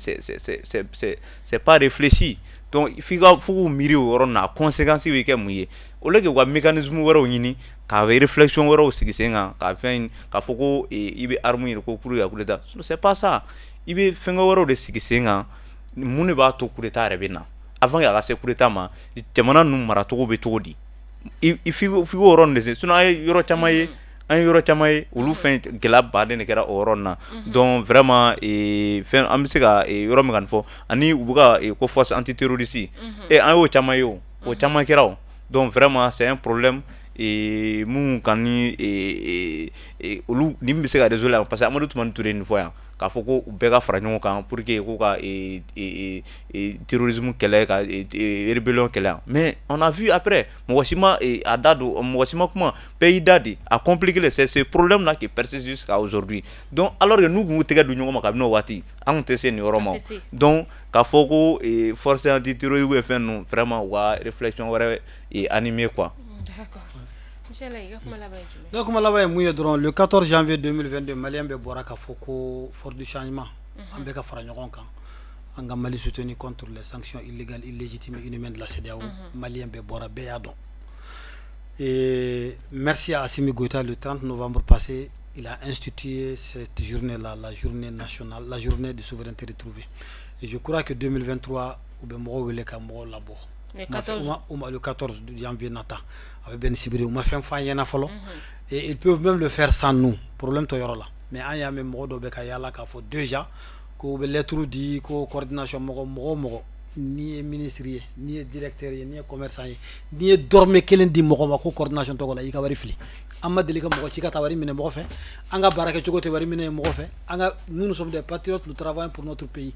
pas réfléchi. Donc f'i ka f'u k'u miiri o yɔrɔ nin na, a conséquence bɛ kɛ mun ye, au lieu que u ka mécanisme wɛrɛw ɲini ka réflexion wɛrɛw sigi sen kan, ka fɛn k'a fɔ ko i bɛ arme ɲini ko pour que ka coup d'état, c'est pas ça. I bɛ fɛnkɛ wɛrɛw de sigi sen kan. Mun de b'a to coup d'état yɛrɛ bɛ na? Avant que a ka se coup d'état ma, jamana ninnu maracogo bɛ cogo di? I f'i k'o yɔrɔ nin de, sinon an ye yɔrɔ caman ye, an ye yɔrɔ caman ye, olu fɛn gɛlɛya baden de kɛra o yɔrɔ nin na. Donc vraiment fɛn an bɛ se ka yɔrɔ min kɔni fɔ, ani u bɛ ka ko force antiterroriste, an y'o caman ye, o o caman kɛra o. Donc vraiment c'est un problème mun ka ni olu nin bɛ se ka résoudre, parce que Amadu Tumani Ture nin fɔ yan k'a fɔ ko u bɛɛ ka fara ɲɔgɔn kan pour que ko ka terrorisme kɛlɛ, ka rébellion kɛlɛ yan. Mais on a vu après, mɔgɔ si ma a da don, mɔgɔ si ma kuma, bɛɛ y'i da de a compliqué. C'est ce problème là qui persiste jusqu'à aujourd'hui. Donc alors que n'u tun y'u tɛgɛ di ɲɔgɔn ma kabini o waati, an tun tɛ se nin yɔrɔ ma. Donc k'a fɔ ko force antiterroriste ou fɛn ninnu, vraiment u ka réflexion wɛrɛ animer quoi. D'accord. Ne kuma laban ye mun ye dɔrɔn, le 14 janvier 2022, malien bɛɛ bɔra k'a fɔ ko force du changement, an bɛɛ ka fara ɲɔgɔn kan, an ka Mali soutenir contre les sanctions illégales, illégitimes et inhumaines de la CEDEAO. Malien bɛɛ bɔra, bɛɛ y'a dɔn. Et merci à Assimi Goïta, le 30 novembre passé, il a institué cette journée-là, la journée nationale, la journée de souveraineté retrouvée. Et je crois que 2023, u bɛ mɔgɔw wele ka mɔgɔw labɔ. Le 14. Le 14 janvier nata, a bɛ bɛn ni sibiri, u ma fɛn fɔ an ɲɛna fɔlɔ. Et ils peuvent même le faire sans nous, problème t'o yɔrɔ la. Mais an y'a mɛn mɔgɔ dɔw bɛ ka yaala k'a fɔ déjà ko u bɛ lettre di ko coordination mɔgɔ mɔgɔ o mɔgɔ, n'i ye ministre ye, n'i ye directeur ye, n'i ye commerçant ye, n'i ye dɔrɔmɛ kelen di mɔgɔ ma ko coordination tɔgɔ la, i ka wari fili. An ma deli ka mɔgɔ ci ka taa wari minɛ mɔgɔ fɛ, an ka baara kɛcogo tɛ wari minɛ mɔgɔ fɛ. An ka, nous, nous sommes des patriotes, nous travaillons pour notre pays.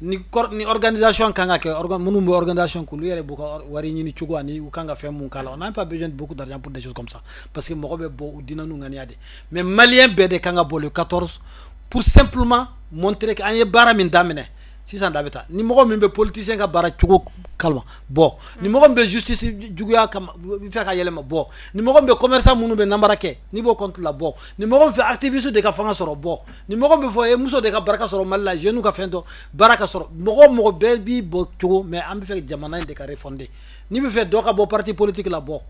Ni organisation kan ka kɛ, minnu bɛ organisation kɛ, olu yɛrɛ b'u ka wari ɲini cogo ani u kan ka fɛn mun k'a la. On n'a pas besoin de beaucoup d'argent pour des choses comme ça, parce que mɔgɔ bɛ bɔ u dina n'u ŋaniya de. Mais malien bɛɛ de kan ka bɔ le 14 pour simplement montrer que an ye baara min daminɛ sisan, da bɛ taa. Ni mɔgɔ min bɛ politicien ka baara cogo kalama, bɔ. Ni mɔgɔ min bɛ justice juguya kama bɛ fɛ ka yɛlɛma, bɔ. Ni mɔgɔ min bɛ commerçant minnu bɛ namara kɛ, n'i b'o compte la, bɔ. Ni mɔgɔ min fɛ activiste de ka fanga sɔrɔ, bɔ. Ni mɔgɔ min fɔ e muso de ka barika sɔrɔ Mali la, jeunes ka fɛn dɔ baara ka sɔrɔ, mɔgɔ o mɔgɔ, bɛɛ b'i bɔ cogo. Mais an bɛ fɛ jamana in de ka refonder. N'i bɛ fɛ dɔ ka bɔ parti politique la, bɔ.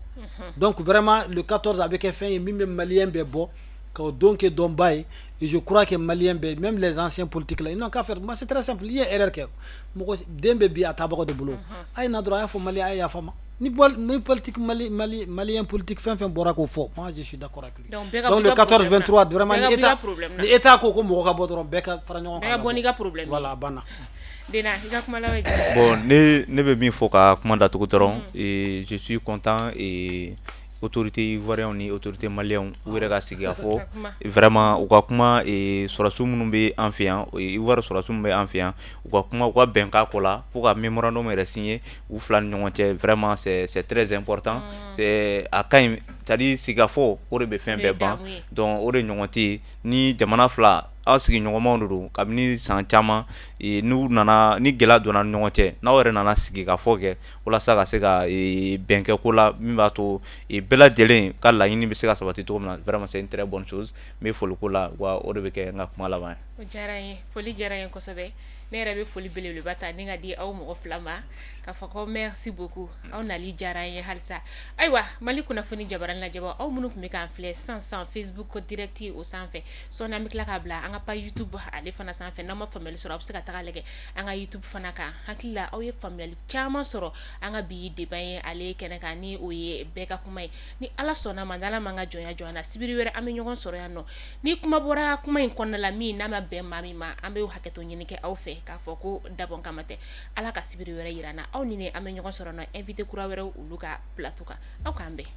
Donc vraiment le 14 a bɛ kɛ fɛn ye min bɛ malien bɛɛ bɔ. K'o don kɛ donba ye. Et je crois que malien bɛɛ, même les anciens politiques là, ils n'ont qu'à faire. Moi, c'est très simple. I ye erreur kɛ, mɔgɔ den bɛ bi a taabagaw de bolo. A ye na dɔrɔn, a y'a fɔ malien, a ye yafa ma. Ni politique mali mali malien politique fɛn fɛn bɔra k'o fɔ, moi je suis d'accord avec lui. Donc bɛɛ ka Donc bɔ i le ka 14 problème na. 23, vraiment, Bɛɛ ka ni bɔ i ka état problème na. ni état ko ko mɔgɔ ka bɔ dɔrɔn, bɛɛ ka fara ɲɔgɔn Bɛɛ kan. ka bɔ n'i ka problème ye. Voilà, a banna. Dena, i ka kuma laban ye jumɛn ye? Bon, ne bɛ min fɔ ka kuma datugu dɔrɔn, et je suis content et autorité ivoirienne ni autorité malienne u yɛrɛ ka sigi ka fɔ Ka kuma. vraiment u ka kuma, sɔrɔdasiw minnu bɛ an fɛ yan, Ivoire sɔrɔdasiw minnu bɛ an fɛ yan, u ka kuma, u ka bɛnkan ko la fo ka mémorandum yɛrɛ signer u fila ni ɲɔgɔn cɛ. Vraiment, c'est très important, c'est a ka ɲi, c'est à dire sigikafɔ, o de bɛ fɛn bɛɛ ban. Damu ye. Donc o de ɲɔgɔn tɛ yen ni jamana fila aw sigiɲɔgɔnmaw de don kabini san caman. N'u nana ni gɛlɛya donna ni ɲɔgɔn cɛ, n'aw yɛrɛ nana sigi ka fɔ kɛ walasa ka se ka bɛn kɛ ko la min b'a to bɛɛ lajɛlen ka laɲini bɛ se ka sabati cogo min na, vraiment c'est une très bonne chose. N bɛ foli ko la wa, o de bɛ kɛ n ka kuma laban ye. O diyara n ye, foli diyara n ye kosɛbɛ. Ne yɛrɛ bɛ foli belebeleba ta ni ka di aw mɔgɔ fila ma k'a fɔ ko merci beaucoup, aw nali diyara n ye halisa. Ayiwa, Mali kunnafoni jabarani lajɛbaw, aw minnu tun bɛ k'an filɛ sisan sisan Facebook direct o sanfɛ, sɔɔni an bɛ tila k'a bila an ka page YouTube ale fana sanfɛ. N'aw ma faamuyali sɔrɔ, aw bɛ se ka taga lajɛ an ka YouTube fana kan. Hakili la, aw ye faamuyali caman sɔrɔ an ka bi débat ye ale kɛnɛ kan, ni o ye bɛɛ ka kuma ye. Ni Ala sɔnna ma, n'Ala m'an ka jɔnya jɔ an na, sibiri wɛrɛ an bɛ ɲɔgɔn sɔrɔ yan nɔ. Ni kuma bɔra kuma in kɔnɔna la min n'a ma bɛn maa min ma, an bɛ hakɛto ɲini kɛ aw fɛ k'a fɔ ko dabɔn kama tɛ. Ala ka sibiri wɛrɛ yira an na, aw ni ne an bɛ ɲɔgɔn sɔrɔ nɔ invité kura wɛrɛw olu ka plateau kan. Aw k'an bɛn.